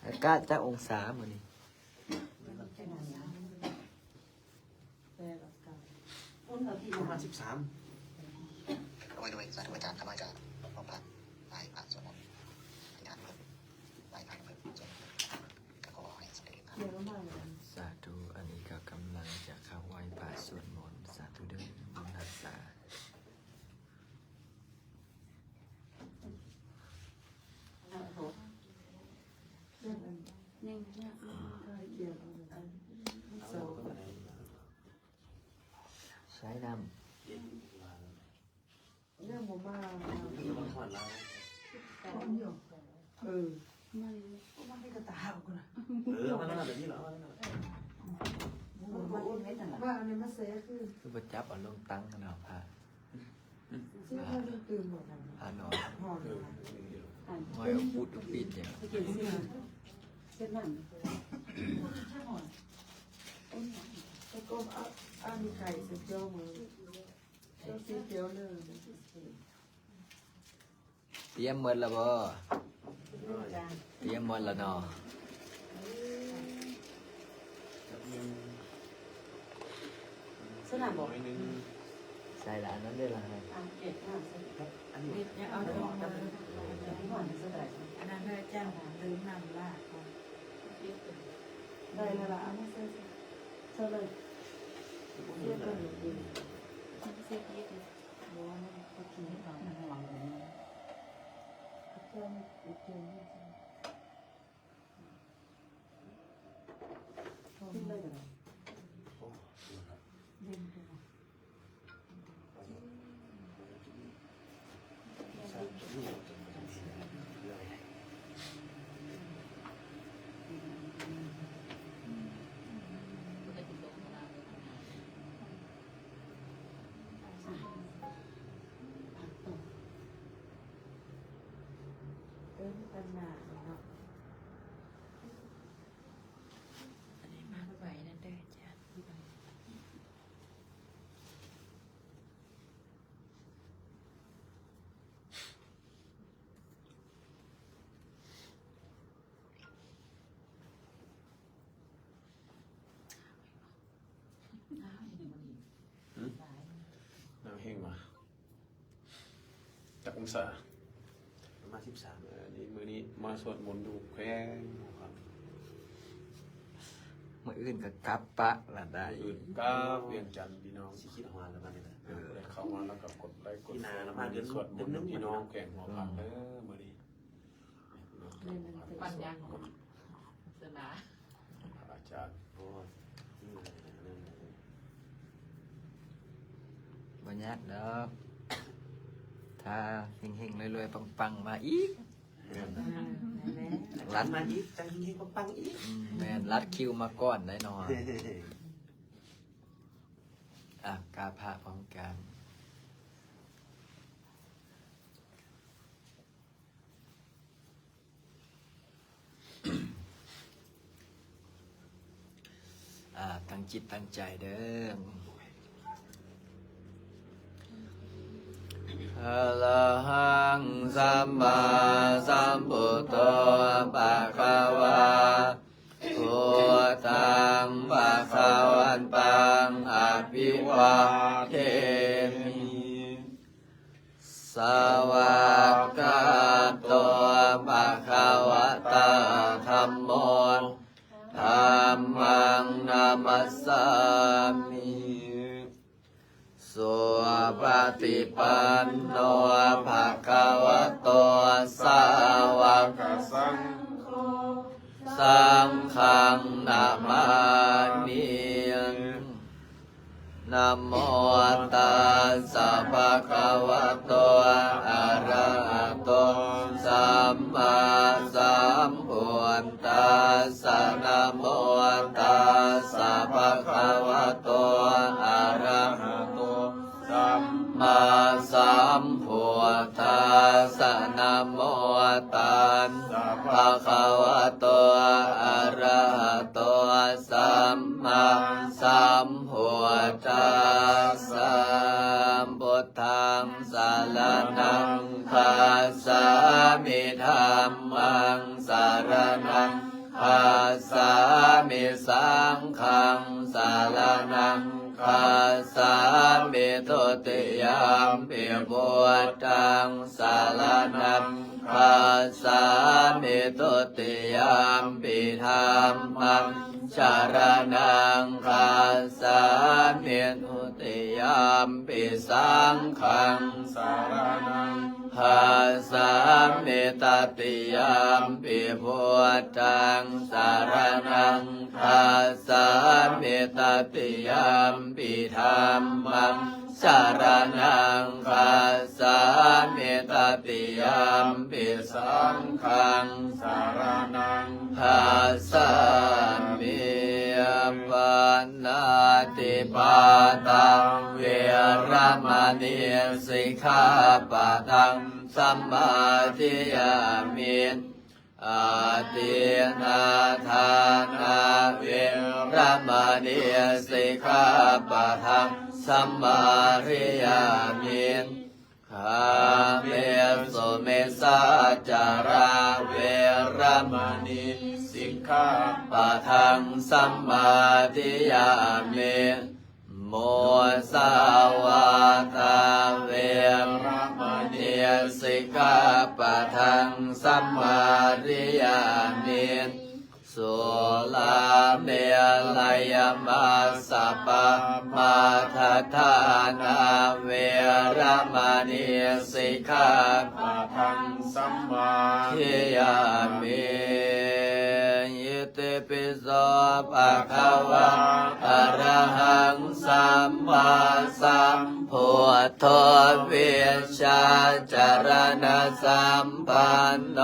ອາກາດຈັກອົງສາມື້ນີ້? ປະມານສິບສາມ. ໂດຍ ໂດຍ ສາທຸອາຈານ. ຂ້ານ້ອຍກະນ້ອມພະ ໄຫວ້ພະສວດມົນ ອະທິຖານເພີ່ມ ໄຫວ້ພະເພີ່ມ ສວດມົນ ກະຂໍໃຫ້ສຳເລັດ. ສາທຸ. ອັນນີ້ກະກຳລັງຈະເຂົ້າໄຫວ້ພະສວດມົນ. ສາທຸເດີ ບຸນຮັກສາ. ໃຊ້ນ້ຳ ຍັງບໍ່ມາ. ເອີ ມັນ ມັນໃຫ້ກະຕາເອົາກ່ອນນະ. ເອີ ເອົາມານັ້ນແຫຼະ ແບບນີ້ລະ ເອົາມານັ້ນແຫຼະ. ວ່າເອົານີ້ມາໃສ່ຄື ຄືບໍ່ຈັບເອົາລົງຕັ້ງຫັ້ນນະ ພະ. ຊິໃຫ້ມັນຕື່ມບໍ່ທັນ ພະນອນ. ຫ້ອງ ເອີ ຫ້ອຍເອົາປູດເອົາປີດເດ. ເຊັດນ້ຳ ແລ້ວກໍເອົາອັນໄກ່ໃສ່ແກ້ວມື ເຈົ້າຊິແກ້ວເລີຍ. ຕຽມໝົດແລ້ວບໍ່? ຕຽມໝົດແລ້ວເນາະ. ໃສ່ລະ ອັນນັ້ນເດ້ລະ. ອັນນີ້ ອັນນັ້ນເດີ ຈານ ລືມນ້ຳລາດກ່ອນ. ໄດ້ແລ້ວລະ ເອົາມາໃສ່ ໃສ່ເລີຍ. ເສຍກ່ອນ ເສຍອີກ. ເອີ້ນອັນໜ້າເນາະ. ອັນນີ້ມາໄວນັ້ນເດີ ຈານ. ໜາວແຮງຫວາ? ຈັກອົງສາ? ປະມານສິບສາມ. ເອີ ນີ້ ມື້ນີ້ມາສວດມົນຢູ່ແຂວງຫົວພັນ. ມື້ອື່ນກໍກັບປະລະໄດ້. ມື້ອື່ນກັບວຽງຈັນ ພີ່ນ້ອງ. ຊິຄິດຮອດແລ້ວບັດນີ້ນະ. ເອີ ໄດ້ເຂົ້າມາແລ້ວກໍກົດໄລກົດແຊ ສວດມົນຢູ່ພີ່ນ້ອງແຂວງຫົວພັນເດີ ມື້ນີ້. ປັນຍັງ ສະໜາ ອາຈານ. ໂອ້ຍ ບໍ່ຍາກດອກ ຖ້າເຮັງໆ ລວຍໆ ປັງໆ ມາອີກ. ແມ່ນ ລັດມາອີກ ຈັ່ງເຮັງໆ ປັງໆ ອີກ. ອືມ ແມ່ນ ລັດຄິວມາກ່ອນໄດ໋ເນາະ. ອ່ະ ກາບພະພ້ອມກັນ. ອ່າ ຕັ້ງຈິດຕັ້ງໃຈເດີ. ອະລະຫັງ ສຳມາສຳພຸດໂທ ພະຄະວາ ພຸດທັງ ພະຄະວັນຕັງ ອະພິວາເທມິ. ສະວາກຂາໂຕ ພະຄະວະຕາ ທຳໂມ ທຳມັງ ນະມັດສາມິ. ສຸປະຕິປັນໂນ ພະຄະວະໂຕ ສາວະກະສັງໂຄ ສັງຄັງ ນະມາມິ. ນະໂມຕັດສະ ພະຄະວະໂຕ ອະລະຫະໂຕ ສຳມາສຳພຸດທັດສະ. ນະໂມຕັດສະ ພະຄະວະໂຕ ອະລະຫະໂຕ ສຳມາສຳພຸດທັດສະ. ນະໂມຕັດສະ ພະຄະວະໂຕ ອະລະຫະໂຕ ສຳມາສຳພຸດທັດສະ. ພຸດທັງສະລະນັງຄັດສາມິ ທຳມັງສະລະນັງ ມິ ສັງຄັງສະລະນັງຄັດສາມິ ທຸຕິຍຳປິ ພຸດທັງສະລະນັງຄັດສາມິ ທຸຕິຍຳປິ ທຳມັງສະລະນັງຄັດສາມິ ທຸຕິຍຳປິ ສັງຄັງສະລະນັງ ຄັດສາມິ ຕະຕິຍຳປິ ພຸດທັງສະລະນັງຄັດສາມິ ຕະຕິຍຳປິ ທຳມັງສະລະນັງຄັດສາມິ ຕະຕິຍຳປິ ສັງຄັງສະລະນັງຄັດສາມິ ປານາຕິປາຕາ ເວລະມະນີ ສິກຂາປະທັງ ສະມາທິຍາມິ ອາທິນນາທານາ ເວລະມະນີ ສິກຂາປະທັງ ສະມາທິຍາມິ ກາເມສຸມິດສາຈາລາ ເວລະມະນີ ສິກຂາປະທັງ ສະມາທິຍາມິ ມຸສາວາທາ ເວລະມະນີ ສິກຂາປະທັງ ສະມາທິຍາມິ ສຸລາເມລະຍະມັດສະປະມາທະຖານາ ເວລະມະນີ ສິກຂາປະທັງ ສະມາທິຍາມິ ອິຕິປິໂສ ພະຄະວາ ອະລະຫັງ ສຳມາສຳພຸດໂທ ວິຊາຈາລະນະສຳປັນໂນ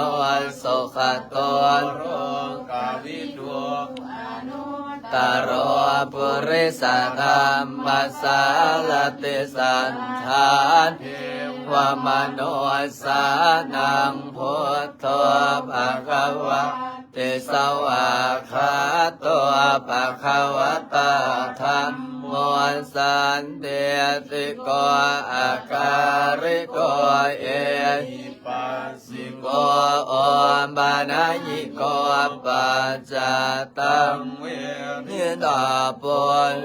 ສຸຂະໂຕ ໂລກະວິທູ ຕະໂລ ປຸລິສະທຳມະສາລະຕິ ສັດຖາເທວະມະນຸດສານັງ ພຸດໂທ ພະຄະວາ ຕິ ສະຫວາກຂາໂຕ ພະຄະວະຕາ ທຳໂມ ສັນທິຕິໂກ ອາກາລິໂກ ເອຫິປັດ ສິໂກ ໂອປະນະຍິໂກ ປັດຈະຕັງ ວິນິດາໂປ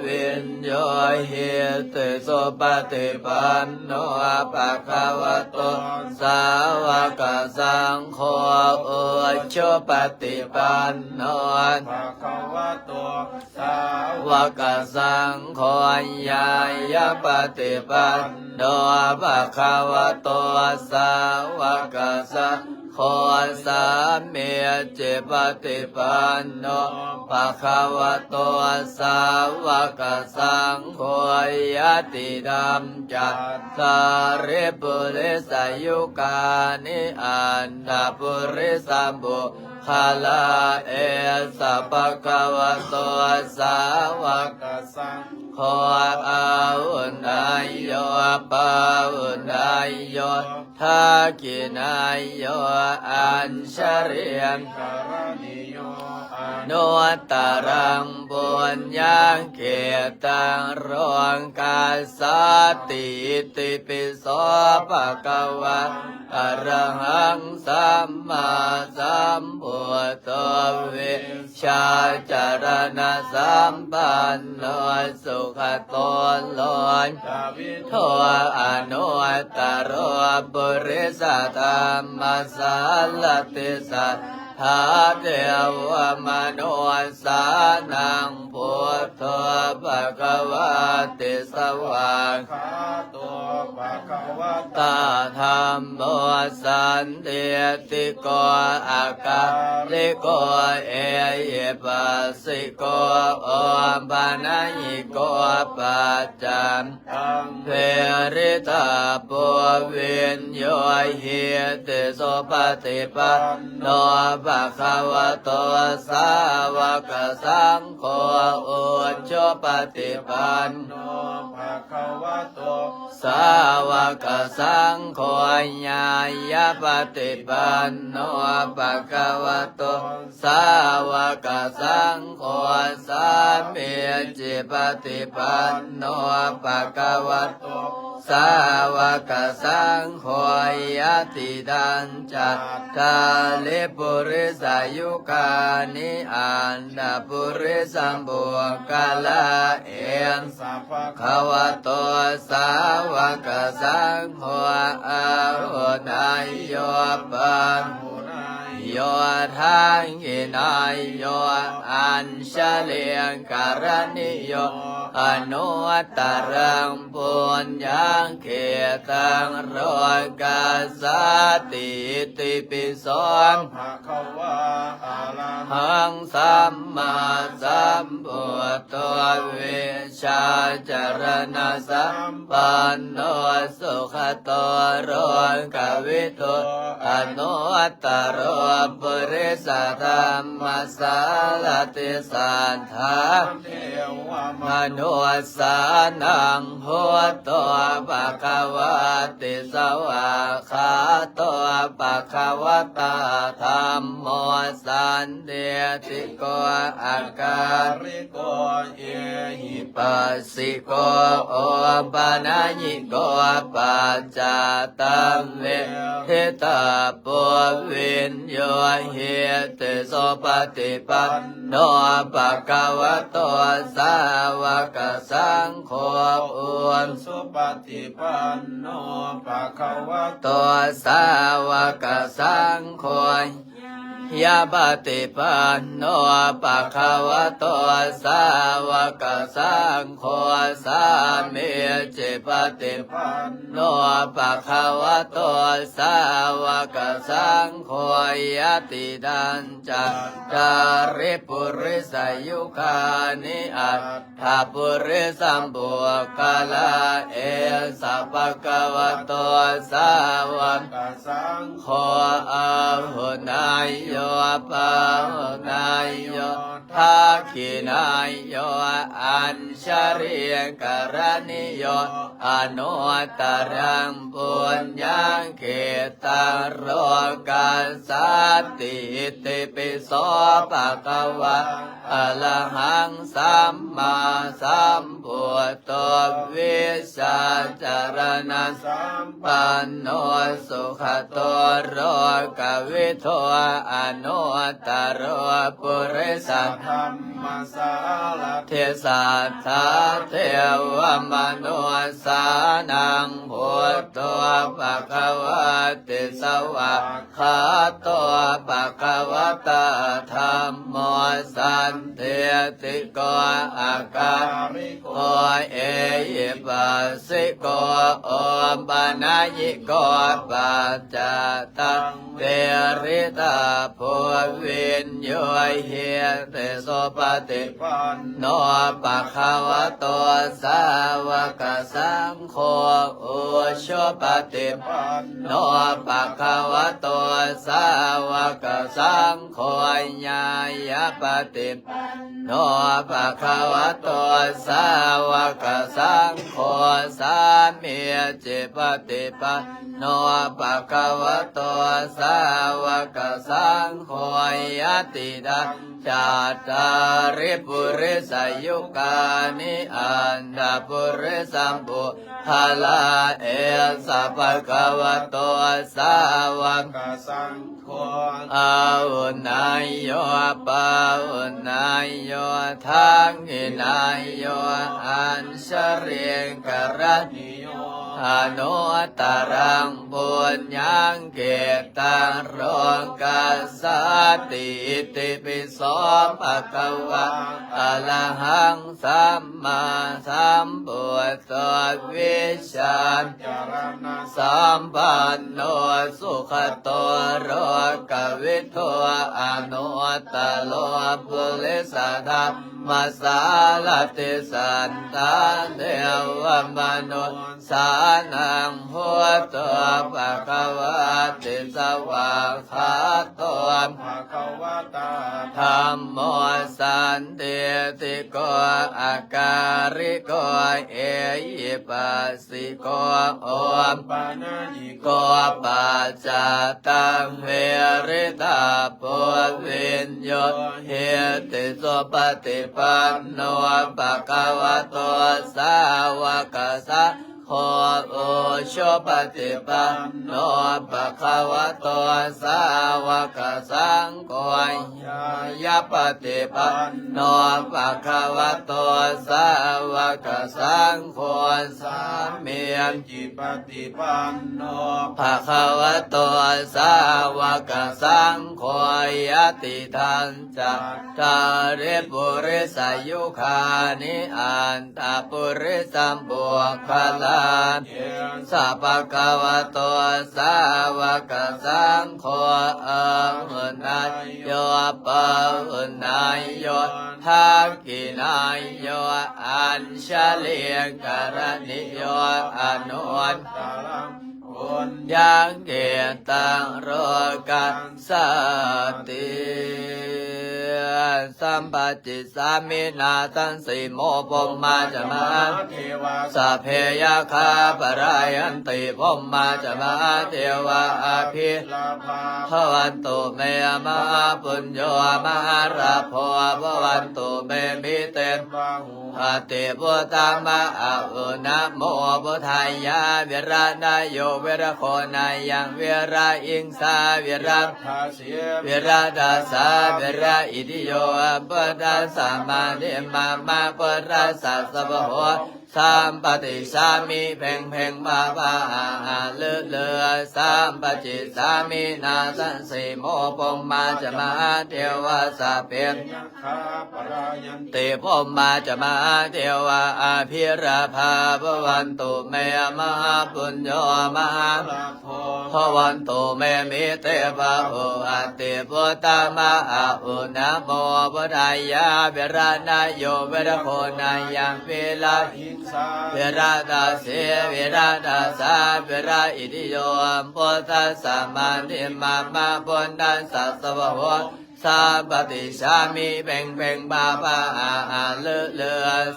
ວິນໂຍ ຫິຕິ ສຸປະຕິປັນໂນ ພະຄະວະໂຕ ສາວະກະສັງໂຄ ອຸຈຸປະຕິປັນໂນ ພະຄະວະໂຕ ສາວະກະສັງໂຄ ຍາຍະປະຕິປັນໂນ ພະຄະວະໂຕ ສາວະກະສັງໂຄ ສາມີຈິປະຕິປັນໂນ ພະຄະວະໂຕ ສາວະກະສັງໂຄ ຍະຕິດຳ ຈັດຕາລິ ປຸລິສະຍຸການິ ອັດຖະປຸລິສະບຸກຄະລາ ເອສະ ພະຄະວະໂຕ ສາວະກະສັງໂຄ ອາຫຸເນຍໂຍ ປາຫຸເນຍໂຍ ທັກຂິເນຍໂຍ ອັນຊະລີ ກະລະນີໂຍ ອະນຸດຕະລັງ ປຸນຍັງກິດຕັງ ໂລກັດສາຕິ ອິຕິປິໂສ ພະຄະວາ ອະລະຫັງ ສຳມາສຳພຸດໂທ ວິຊາຈາລະນະສຳປັນໂນ ສຸຂະໂຕ ໂລກະວິທູ ອະນຸດຕະໂລ ປຸລິສະທຳມະສາລະຕິ ສັດຖາເທວະມະນຸດສານັງ ພຸດໂທ ພະຄະວາຕິ ສະຫວາກຂາໂຕ ພະຄະວະຕາ ທຳໂມ ສັນທິຕິໂກ ອາກາລິໂກ ເອຫິປັດສິໂກ ໂອປະນະຍິໂກ ປັດຈະຕັງ ເວລິຕາໂປ ວິນໂຍ ຫິຕິ ສຸປະຕິປັນໂນ ພະຄະວະໂຕ ສາວະກະສັງໂຄ ອຸຈຸປະຕິປັນໂນ ພະຄະວະໂຕ ສາວະກະສັງໂຄ ຍາຍະປະຕິປັນໂນ ພະຄະວະໂຕ ສາວະກະສັງໂຄ ສາມີຈິປະຕິປັນໂນ ພະຄະວະໂຕ ສາວະກະສັງໂຄ ຍະຕິດານຈັດຕາລິ ປຸລິສະຍຸການິ ອັດຖະປຸລິສະບຸກຄະລາ ເອສະພະຄະວະໂຕ ສາວະກະສັງໂຄ ອາຫຸເນຍໂຍ ປາຫຸເນຍໂຍ ທັກຂິເນຍໂຍ ອັນຊະລີກະລະນີໂຍ ອະນຸດຕະລັງ ປຸນຍັງເຂຕັງ ໂລກັດສາຕິ ອິຕິປິໂສ ພະຄະວາ ອະລະຫັງ ສຳມາສຳພຸດໂທ ວິຊາຈາລະນະສຳປັນໂນ ສຸຂະໂຕ ໂລກະວິທູ ອະນຸດຕະໂລ ປຸລິສະທຳມະສາລະຕິ ສັດຖາ ມະນຸດສານັງ ພຸດໂທ ພະຄະວາຕິ ສະຫວາກຂາໂຕ ພະຄະວະຕາ ທຳໂມ ສັນທິຕິໂກ ອາກາລິໂກ ເອຫິປັດສິໂກ ໂອປະນະຍິໂກ ປັດຈາຕັງ ເວລິຕາໂປ ວິນໂຍຫິຕິ ສຸປະຕິປັນໂນ ພະຄະວະໂຕ ສາວະກະສັງໂຄ ອຸ ສຸປະຕິປັນໂນ ພະຄະວະໂຕ ສາວະກະສັງໂຄ ຍາປະຕິປັນໂນ ພະຄະວະໂຕ ສາວະກະສັງໂຄ ສາມີຈິປະຕິປັນໂນ ພະຄະວະໂຕ ສາວະກະສັງໂຄ ຍະຕິດານຈັດຕາລິ ປຸລິສະຍຸການິ ອັດ ຖະປຸລິສະບຸກຄະລາ ເອສະພະຄະວະໂຕ ສາວະກະສັງໂຄ ອາຫຸເນຍໂຍ ປາຫຸເນຍໂຍ ທັກຂິເນຍໂຍ ອັນຊະລີກະລະນີໂຍ ອະນຸດຕະລັງ ປຸນຍັງເຂຕັງ ໂລກັດສາຕິ ອິຕິປິໂສ ພະຄະວາ ອະລະຫັງ ສຳມາສຳພຸດໂທ ວິຊາຈາລະນະສຳປັນໂນ ສຸຂະໂຕ ໂລກະວິທູ ອະນຸດຕະໂລ ປຸລິສະທຳມະສາລະທິ ສັດຖາເທວະມະນຸດສານັງ ພຸດໂທ ພະຄະວາຕິ ສະຫວາກ ຂາໂຕ ພະຄະວະຕາ ທຳໂມ ສັນທິຕິໂກ ອາກາລິໂກ ເອຫິປັດສິໂກ ໂອປະນະຍິໂກ ປັດຈາຕັງ ເວລິຕາໂພ ວິນໂຍຫິຕິ ສຸປະຕິປັນໂນ ພະຄະວະໂຕ ສາວະກະສັງໂຄ ອຸຊຸປະຕິປັນໂນ ພະຄະວະໂຕ ສາວະກະສັງໂຄ ຍາຍະປະຕິປັນໂນ ພະຄະວະໂຕ ສາວະກະສັງໂຄ ສາມີຈິປະຕິປັນໂນ ພະຄະວະໂຕ ສາວະກະສັງໂຄ ຍະຕິດານ ຈັດຕາລິປຸລິສະຍຸການິ ອັດຖະປຸລິສະບຸກຄະລາ ເອສະພະຄະວະໂຕ ສາວະກະສັງໂຄ ອາຫຸເນຍໂຍ ປາຫຸເນຍໂຍ ທັກຂິເນຍໂຍ ອັນຊະລີກະລະນີໂຍ ອະນຸດຕະລັງ ປຸນຍັງເຂຕັງ ໂລກັດສາຕິ ອິຕິປິໂສ ພະຄະວາ ອະລະຫັງ ສຳມາສຳພຸດໂທ ວິຊາຈາລະນະສຳປັນໂນ ສຸຂະໂຕ ໂລກະວິທູ ອະນຸດຕະໂລ ປຸລິສະທຳມະສາລະຕິ ສັດຖາເທວະມະນຸດສານັງ ພຸດໂທ ພະຄະວາຕິ ສະຫວາກຂາໂຕ ພະຄະວະຕາ ທຳໂມ ສັນທິຕິໂກ ອາກາລິໂກ ເອຫິປັດສິໂກ ໂອປະນະຍິໂກ ປັດຈາຕັງ ເວລິຕາໂພ ວິນໂຍຫິຕິ ສຸປະຕິປັນໂນ ພະຄະວະໂຕ ສາວະກະສັງໂຄ ໂຄ ອຸຊຸປະຕິປັນໂນ ພະຄະວະໂຕ ສາວະກະສັງໂຄ ຍາຍະປະຕິປັນໂນ ພະຄະວະໂຕ ສາວະກະສັງໂຄ ສາມີ ປະຕິປັນໂນ ພະຄະວະໂຕ ສາວະກະສັງໂຄ ຍະຕິທັງ ຈັດຕາລິ ປຸລິສະຍຸຄານິ ອັດຕະປຸລິສະບຸກຄະລາ ເອສະ ພະຄະວະໂຕ ສາວະກະສັງໂຄ ອາຫຸນາຍໂຍ ປາຫຸນາຍໂຍ ທັກ ກິນາຍໂຍ ອັນຊະລີກະລະນິໂຍ ອະນຸດຕະລັງ ປຸນຍັງ ກິດຕັງ ໂລກັດສາຕິ ສຳປະຈິດສາມິ ນາສັງສີໂມ ພົມມາຈະມະຫາເທວາ ສັບເພຍັກຂາ ປະລາຍັນຕິ ພົມມາຈະມະຫາເທວາ ອະພິລາພາ ພະວັນຕຸ ເມ ມະຫາປຸນໂຍ ມະຫາລາໂພ ພະວັນຕຸ ເມ ມິເຕ ບາຫຸ ອະຕິພຸດທາມະ ອະຫຸນະໂມ ພຸດທາຍາ ວິລະນາໂຍ ວິລະໂຄນາຍັງ ວິລະຫິງສາ ວິລະທາສີ ວິລະຕາສາ ວິລະອິດທິໂຍ ພຸດທັດສະ ມານິ ມາມະ ພຸດທັດສະ ສະວາໂຫ ສຳປະຕິສາມິ ເພັງເພັງ ພາພາ ອາອາ ລືລື ສຳປະຈິດສາມິ ນາສັງສີໂມ ພົມມາຈະມະຫາເທວາ ສັບເພ ຕິ ພົມມາຈະມະຫາເທວາ ອະພິລາພາ ພະວັນຕຸ ເມ ມະຫາປຸນໂຍ ມະຫາ ພະວັນຕຸ ເມ ມິເຕ ບາຫຸ ອະຕິພຸດທາມະ ອະຫຸນະໂມ ພຸດທາຍາ ວິລະນາໂຍ ວິລະໂຄນາຍັງ ວິລະຫິງສາ ວິລະຕາສີ ວິລະຕາສາ ວິລະອິດທິໂຍ ພຸດທັດສະ ມານິ ມາມະ ພຸດທັດສະ ສະວາໂຫ ສຳປະຕິສາມິ ເພັງເພັງ ພາພາ ອາອາ ລືລື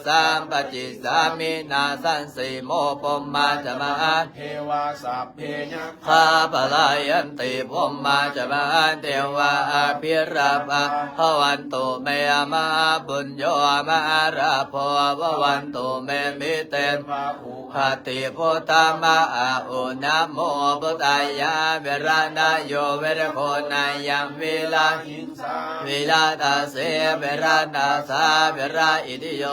ສຳປະຈິດສາມິ ນາສັງສີໂມ ພົມມາຈະມະຫາເທວາ ສັບເພຍັກຂາ ປະລາຍັນຕິ ພົມມາຈະມະຫາເທວາ ອະພິລາພາ ພະວັນຕຸ ເມ ມະຫາປຸນໂຍ ມະຫາລາໂພ ພະວັນຕຸ ເມ ມິເຕ ບາຫຸ ອະຕິພຸດທາມະ ອະຫຸນະໂມ ພຸດທາຍາ ວິລະນາໂຍ ວິລະໂຄນາຍັງ ວິລະຫິງສາ ວິລະຕາສີ ວິລະຕາສາ ວິລະອິດທິໂຍ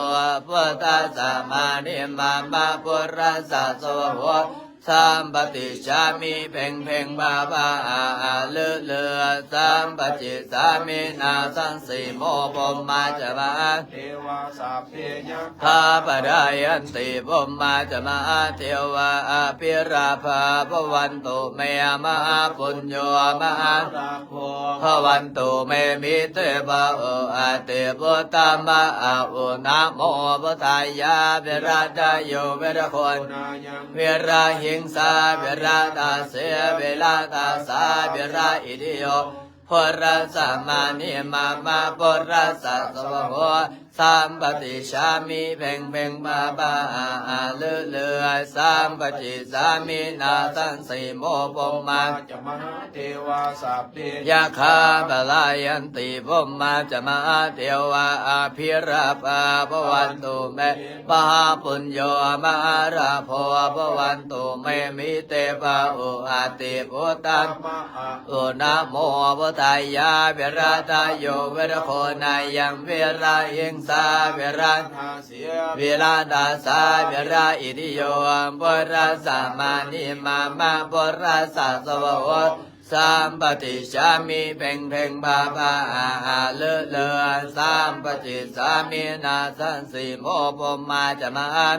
ພຸດທັດສະ ມານິ ມາມະ ພຸດທັດສະ ສະວາໂຫ ສຳປະຕິສາມິ ເພັງເພັງ ພາພາ ອາອາ ລືລື ສຳປະຈິດສາມິ ນາສັງສີໂມ ພົມມາຈະມະຫາ ເທວາ ສັບເພຍັກຂາ ປະລາຍັນຕິ ພົມມາຈະມະຫາເທວາ ອະພິລາພາ ພະວັນຕຸ ເມ ມະຫາປຸນໂຍ ມະຫາ ພະວັນຕຸ ເມ ມິເຕ ພາຫຸ ອະຕິພຸດທາມະ ອະຫຸນະໂມ ພຸດທາຍາ ວິລະນາໂຍ ວິລະໂຄນາຍັງ ວິລະຫິງສາ ວິລະຕາເສ ວິລະຕາສາ ວິລະອິດທິໂຍ ພຸດທັດສະ ມານິ ມາມະ ພຸດທັດສະ ສະວາໂຫ ສຳປະຕິສາມິ ເພັງເພັງ ພາພາ ອາອາ ລືລື ສຳປະຈິດສາມິ ນາສັງສີໂມ ພົມມາຈະມະຫາເທວາ ສັບເພຍັກຂາ ປະລາຍັນຕິ ພົມມາຈະມະຫາເທວາ ອະພິລາພາ ພະວັນຕຸ ເມ ມະຫາປຸນໂຍ ມະຫາລາໂພ ພະວັນຕຸ ເມ ມິເຕ ພາຫຸ ອະຕິພຸດທາມະ ອະຫຸນະໂມ ພຸດທາຍາ ວິລະນາໂຍ ວິລະໂຄນາຍັງ ວິລະຫິງສາ ວິລະ ວິລະຕາສາ ວິລະອິດທິໂຍ ພຸດທັດສະ ມານິ ມາມະ ພຸດທັດສະ ສະວາໂຫ ສຳປະຕິສາມິ ເພັງເພັງ ພາພາ ອາອາ ລືລື ສຳປະຈິດສາມິ ນາສັງສີໂມ ພົມມາຈະມະຫາ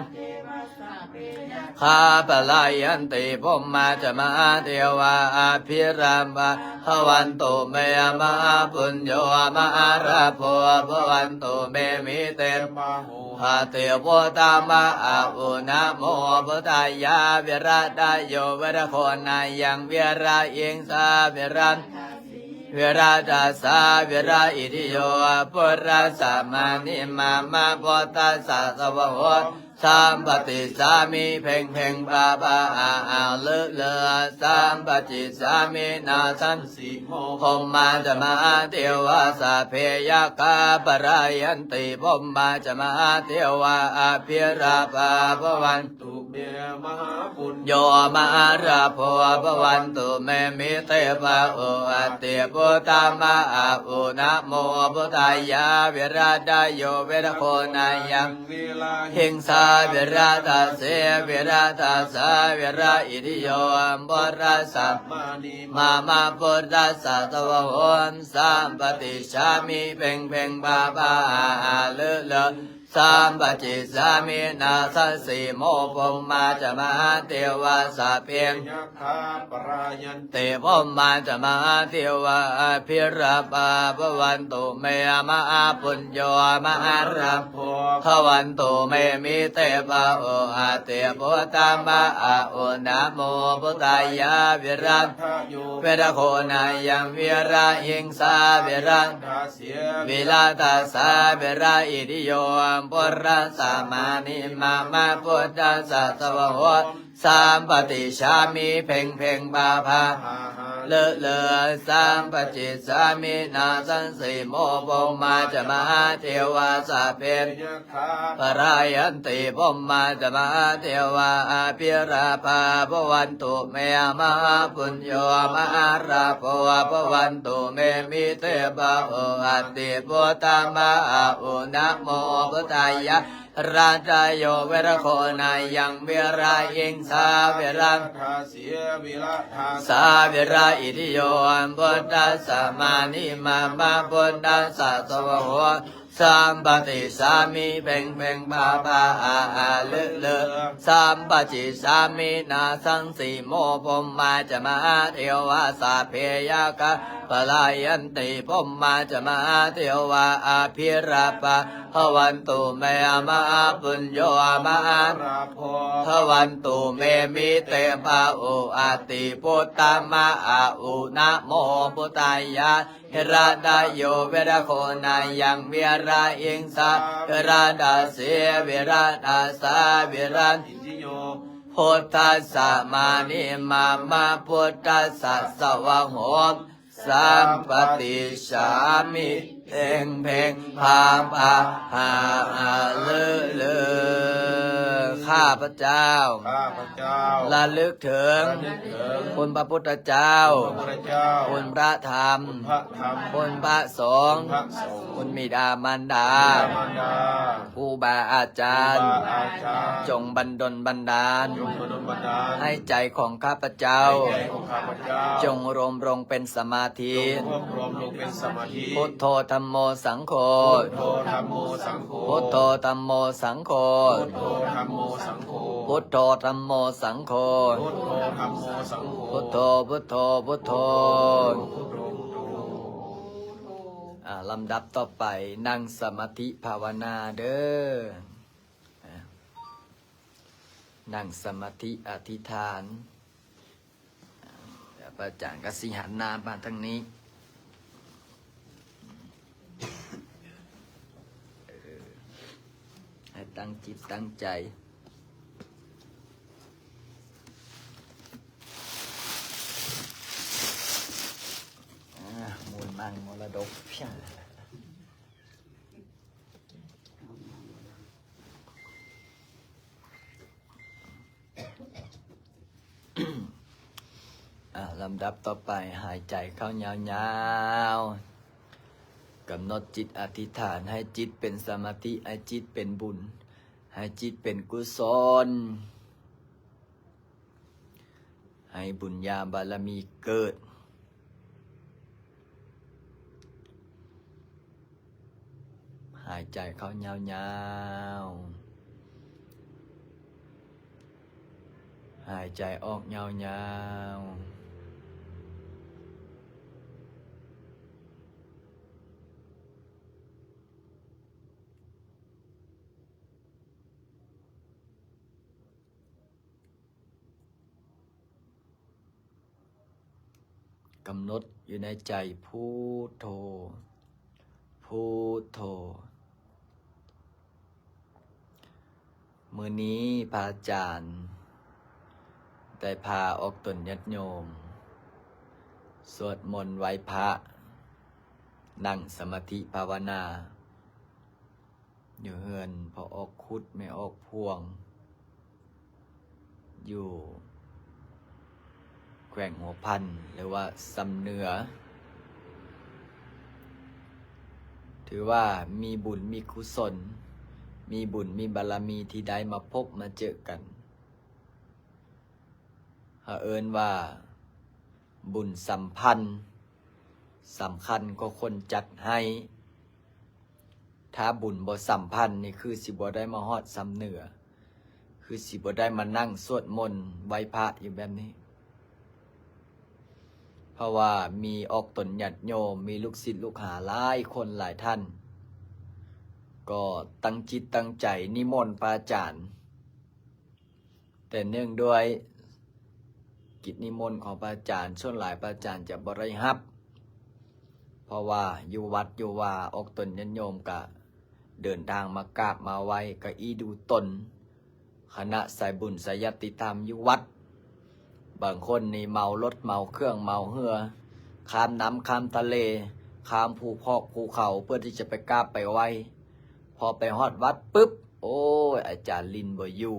ຄາ ປະລາຍັນຕິ ພົມມາຈະມະຫາເທວາ ອະພິລາພາ ພະວັນຕຸ ເມ ມະຫາປຸນໂຍ ມະຫາລາໂພ ພະວັນຕຸ ເມ ມິເຕ ພາຫຸ ອະຕິພຸດທາມະ ອະຫຸນະໂມ ພຸດທາຍາ ວິລະນາໂຍ ວິລະໂຄນາຍັງ ວິລະຫິງສາ ວິລະ ວິລະຕາສາ ວິລະອິດທິໂຍ ພຸດທັດສະ ມານິ ມາມະ ພຸດທັດສະ ສະວາໂຫ ສຳປະຕິສາມິ ເພັງເພັງ ພາພາ ອາອາ ເລີເລີ ສຳປະຕິສາມິ ນາສັງ ສີໂມ ພົມມາຈະມະຫາເທວາ ສັບເພຍັກຂາ ປະລາຍັນຕິ ພົມມາຈະມະຫາເທວາ ອະພິລາພາ ພະວັນ ຕຸເມ ມະຫາປຸນໂຍ ມະຫາລາໂພ ພະວັນຕຸເມ ມິເຕພະໂອ ອະຕິ ພຸດທະມະອາອຸ ນະໂມພຸດທາຍາ ວິລະທະໂຍ ວິລະໂຄນາຍັງ ວິລະຫິງສາ ວິລະທະເສ ວິລະທະສາ ວິລະອິດທິໂຍ ພຸດທັດສະ ມານີ ມາມະ ພຸດທັດສະ ສະວາໂຫ ສຳປະຕິສາມິ ເພັງເພັງ ພາພາ ອາອາ ເລີເລີ ສຳປະຕິສາມິ ນາສັງ ສີໂມ ພົມມາຈະມະຫາເທວາ ສັບເພ ຍັກຂາ ປະລາຍັນຕິ ພົມມາຈະມະຫາເທວາ ອະພິລາພາ ພະວັນຕຸເມ ມະຫາປຸນໂຍ ມະຫາລາໂພ ພະວັນຕຸເມ ມິເຕພະໂອ ອະຕິ ພຸດທະມະອາອຸ ນະໂມພຸດທາຍາ ວິລະທະໂຍ ວິລະໂຄນາຍັງ ວິລະຫິງສາ ວິລະ ເສ ວິລະທັດສະ ວິລະອິດທິໂຍ ພຸດທັດສະ ມານີ ມາມະ ພຸດທັດສະ ສະວາໂຫ ສຳປະຕິສາມິ ເພັງເພັງ ພາພາ ເລີເລີ ສຳປະຕິສາມິ ນາສັງ ສີໂມ ພົມມາຈະມະຫາເທວາ ສັບເພ ຍັກຂາ ປະລາຍັນຕິ ພົມມາຈະມະຫາເທວາ ອະພິລາພາ ພະວັນຕຸເມ ມະຫາປຸນໂຍ ມະຫາລາໂພ ພະວັນຕຸເມ ມິເຕພະໂອ ອະຕິ ພຸດທະມະອາອຸ ນະໂມພຸດທາຍາ ລັດຕະໂຍ ເວລະໂຄນາຍັງ ເວລະອິງສາ ເວລະທາເສ ເວລະທາສາ ເວລະອິດທິໂຍ ພຸດທັດສະ ມານີ ມາມະ ພຸດທັດສະ ສະວາໂຫ ສຳປະຕິສາມິ ເພັງເພັງ ພາພາ ອາອາ ເລີເລີ ສຳປະຕິສາມິ ນາສັງ ສີໂມ ພົມມາຈະມະຫາເທວາ ສັບເພ ຍັກຂາ ປະລາຍັນຕິ ພົມມາຈະມະຫາເທວາ ອະພິລາພາ ພະວັນຕຸເມ ມະຫາປຸນໂຍ ມະຫາລາໂພ ພະວັນຕຸເມ ມິເຕພະໂອ ອະຕິ ພຸດທະມະອາອຸ ນະໂມພຸດທາຍາ ເວລະທະໂຍ ເວລະໂຄນາຍັງ ເວລະອິງສາ ເວລະທາເສ ເວລະທາສາ ເວລະ ອິນທິໂຍ ພຸດທັດສະ ມານີ ມາມະ ພຸດທັດສະ ສະວາໂຫ ສຳປະຕິສາມິ ເພັງເພັງ ພາພາ ອາອາ ເລີເລີ ຂ້າພະເຈົ້າ ຂ້າພະເຈົ້າ ລະລຶກເຖິງ ລະນຶກເຖິງ ຄຸນພະພຸດທະເຈົ້າ ຄຸນພະພຸດທະເຈົ້າ ຄຸນພະທຳ ຄຸນພະທຳ ຄຸນພະສົງ ຄຸນພະສົງ ຄຸນບິດາມານດາ ບິດາມານດາ ຄູບາອາຈານ ຄູບາອາຈານ ຈົ່ງບັນດົນບັນດານ ຈົ່ງບັນດົນບັນດານ ໃຫ້ໃຈຂອງຂ້າພະເຈົ້າ ໃຫ້ໃຈຂອງຂ້າພະເຈົ້າ ຈົ່ງລວມລົງເປັນສະມາທິ ຈົ່ງລວມລົງເປັນສະມາທິ ພຸດໂທ ທຳໂມ ສັງໂຄ ພຸດໂທ ທຳໂມ ສັງໂຄ ພຸດໂທ ທຳໂມ ສັງໂຄ ພຸດໂທ ພຸດໂທ ພຸດໂທ ອ່າ ລຳດັບຕໍ່ໄປ ນັ່ງສະມາທິພາວະນາເດີ້. ອ່າ ນັ່ງສະມາທິອະທິຖານ. ອ່າ ດຽວພະອາຈານກໍຊິຫັນໜ້າມາທາງນີ້. ເອີ ໃຫ້ຕັ້ງຈິດຕັ້ງໃຈ. ອ່າ ມູນມັງມໍລະດົກ. ອ່າ ລຳດັບຕໍ່ໄປ ຫາຍໃຈເຂົ້າຍາວໆ. ກຳນົດຈິດອະທິຖານ ໃຫ້ຈິດເປັນສະມາທິ ໃຫ້ຈິດເປັນບຸນ ໃຫ້ຈິດເປັນກຸສົນ. ໃຫ້ບຸນຍາບາລະມີເກີດ. ຫາຍໃຈເຂົ້າຍາວໆ. ຫາຍໃຈອອກຍາວໆ. ກຳນົດຢູ່ໃນໃຈ ພຸດໂທ ພຸດໂທ ພຸດໂທ. ມື້ນີ້ພະອາຈານໄດ້ພາອອກຕົນຍາດໂຍມສວດມົນໄຫວ້ພະ, ນັ່ງສະມາທິພາວະນາ ຢູ່ເຮືອນພໍ່ອອກຄຸດແມ່ອອກພວງ ຢູ່ແຂວງຫົວພັນ ຫຼືວ່າຊຳເໜືອ. ຖືວ່າມີບຸນມີກຸສົນ, ມີບຸນມີບາລະມີທີ່ໄດ້ມາພົບມາເຈີກັນ. ເຂົາເອີ້ນວ່າບຸນສຳພັນ, ສຳຄັນກວ່າຄົນຈັດໃຫ້. ຖ້າບຸນບໍ່ສຳພັນນີ້ ຄືຊິບໍ່ໄດ້ມາຮອດຊຳເໜືອ, ຄືຊິບໍ່ໄດ້ມານັ່ງສວດມົນໄຫວ້ພະຢູ່ແບບນີ້. ເພາະວ່າມີອອກຕົນຍາດໂຍມ, ມີລູກສິດລູກຫາຫຼາຍຄົນຫຼາຍທ່ານ ກໍຕັ້ງຈິດຕັ້ງໃຈນິມົນພະອາຈານ. ແຕ່ເນື່ອງດ້ວຍກິດນິມົນຂອງພະອາຈານ, ສ່ວນຫຼາຍພະອາຈານຈະບໍ່ໄດ້ຮັບ, ເພາະວ່າຢູ່ວັດຢູ່ວາ ອອກຕົນຍາດໂຍມກະເດີນທາງມາກາບມາໄຫວ້ ກະອີ່ດູຕົນຄະນະສາຍບຸນສາຍຍາດຕິທຳຢູ່ວັດ. ບາງຄົນນີ້ເໝົາລົດເໝົາເຄື່ອງເໝົາເຮືອ ຂ້າມນ້ຳຂ້າມທະເລ ຂ້າມພູພອກພູເຂົາ ເພື່ອທີ່ຈະໄປກາບໄປໄຫວ້. ພໍໄປຮອດວັດປຶບ ໂອ້ຍ ອາຈານຫຼິ້ນບໍ່ຢູ່.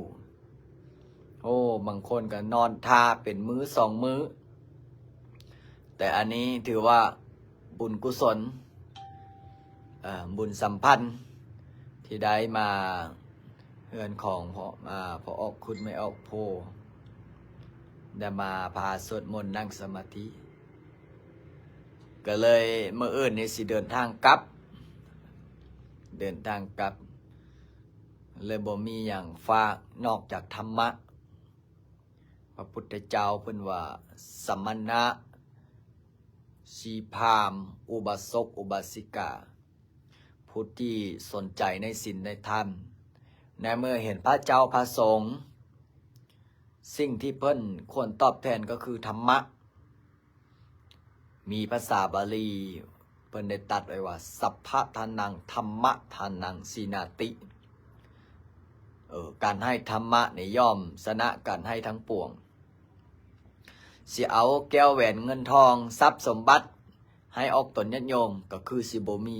ໂອ້ ບາງຄົນກໍນອນທ່າເປັນມື້ສອງມື້. ແຕ່ອັນນີ້ຖືວ່າບຸນກຸສົນ, ເອີ ບຸນສຳພັນ ທີ່ໄດ້ມາເຮືອນຂອງພໍ່ ອາ ພໍ່ອອກຄຸດແມ່ອອກໂພ, ໄດ້ມາພາສວດມົນນັ່ງສະມາທິ. ກໍເລີຍມື້ອື່ນນີ້ຊິເດີນທາງກັບ, ເດີນທາງກັບ ເລີຍບໍ່ມີຫຍັງຝາກນອກຈາກທຳມະ. ພະພຸດທະເຈົ້າເພິ່ນວ່າ ສະມະນະ ຊີພາມ ອຸບາສົກ ອຸບາສິກາ ຜູ້ທີ່ສົນໃຈໃນສິນໃນທຳ, ໃນເມື່ອເຫັນພະເຈົ້າພະສົງ ສິ່ງທີ່ເພິ່ນຄວນຕອບແທນກໍຄືທຳມະ. ມີພາສາບາລີເພິ່ນໄດ້ຕັດໄວ້ວ່າ ສັບພະທານັງ ທຳມະທານັງ ສີນາຕິ. ເອີ ການໃຫ້ທຳມະນີ້ຍ່ອມຊະນະການໃຫ້ທັງປວງ. ຊິເອົາແກ້ວແຫວນເງິນທອງ ຊັບສົມບັດ ໃຫ້ອອກຕົນຍາດໂຍມ ກໍຄືຊິບໍ່ມີ.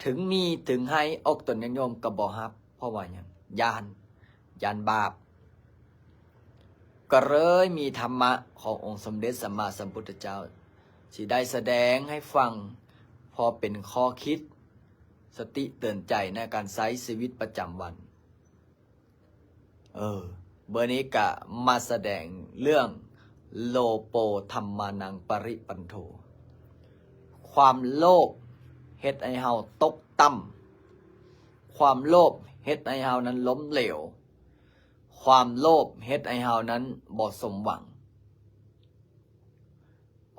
ເຖິງມີເຖິງໃຫ້ ອອກຕົນຍາດໂຍມກໍບໍ່ຮັບ. ເພາະວ່າຫຍັງ? ຢ້ານ, ຢ້ານບາບ. ກໍເລີຍມີທຳມະຂອງອົງສົມເດັດສຳມາສຳພຸດທະເຈົ້າ ຊິໄດ້ສະແດງໃຫ້ຟັງ ພໍເປັນຂໍ້ຄິດ ສະຕິເຕືອນໃຈໃນການໃຊ້ຊີວິດປະຈຳວັນ. ເອີ ເບິ່ງນີ້ກະມາສະແດງເລື່ອງ ໂລໂປທຳມານັງປະລິປັນໂທ. ຄວາມໂລບເຮັດໃຫ້ເຮົາຕົກຕ່ຳ, ຄວາມໂລບເຮັດໃຫ້ເຮົານັ້ນລົ້ມເຫຼວ, ຄວາມໂລບເຮັດໃຫ້ເຮົານັ້ນບໍ່ສົມຫວັງ.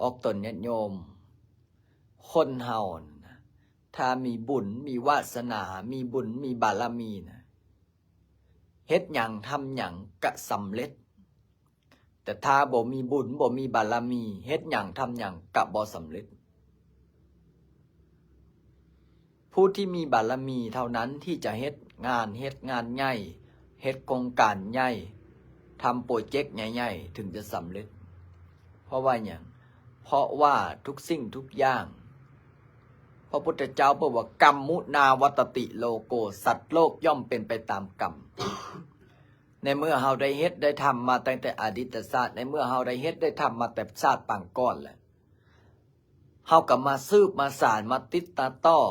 ອອກຕົນຍາດໂຍມ, ຄົນເຮົານັ້ນນະ ຖ້າມີບຸນ ມີວາສະໜາ ມີບຸນ ມີບາລະມີນະ ເຮັດຫຍັງທຳຫຍັງກະສຳເລັດ. ແຕ່ຖ້າບໍ່ມີບຸນ ບໍ່ມີບາລະມີ ເຮັດຫຍັງທຳຫຍັງກະບໍ່ສຳເລັດ. ຜູ້ທີ່ມີບາລະມີເທົ່ານັ້ນທີ່ຈະເຮັດງານ, ເຮັດງານໃຫຍ່, ເຮັດໂຄງການໃຫຍ່, ທຳໂປຣເຈັກໃຫຍ່ໆ ເຖິງຈະສຳເລັດ. ເພາະວ່າຫຍັງ? ເພາະວ່າທຸກສິ່ງທຸກຢ່າງ ພະພຸດທະເຈົ້າບອກວ່າ ກຳມຸນາວັດຕະຕິໂລໂກ, ສັດໂລກຍ່ອມເປັນໄປຕາມກຳ. ໃນເມື່ອເຮົາໄດ້ເຮັດໄດ້ທຳມາຕັ້ງແຕ່ອະດີດຕະຊາດ, ໃນເມື່ອເຮົາໄດ້ເຮັດໄດ້ທຳມາແຕ່ຊາດປາງກ່ອນແລ້ວ, ເຮົາກໍມາສືບມາສານ, ມາຕິດຕາຕໍ່,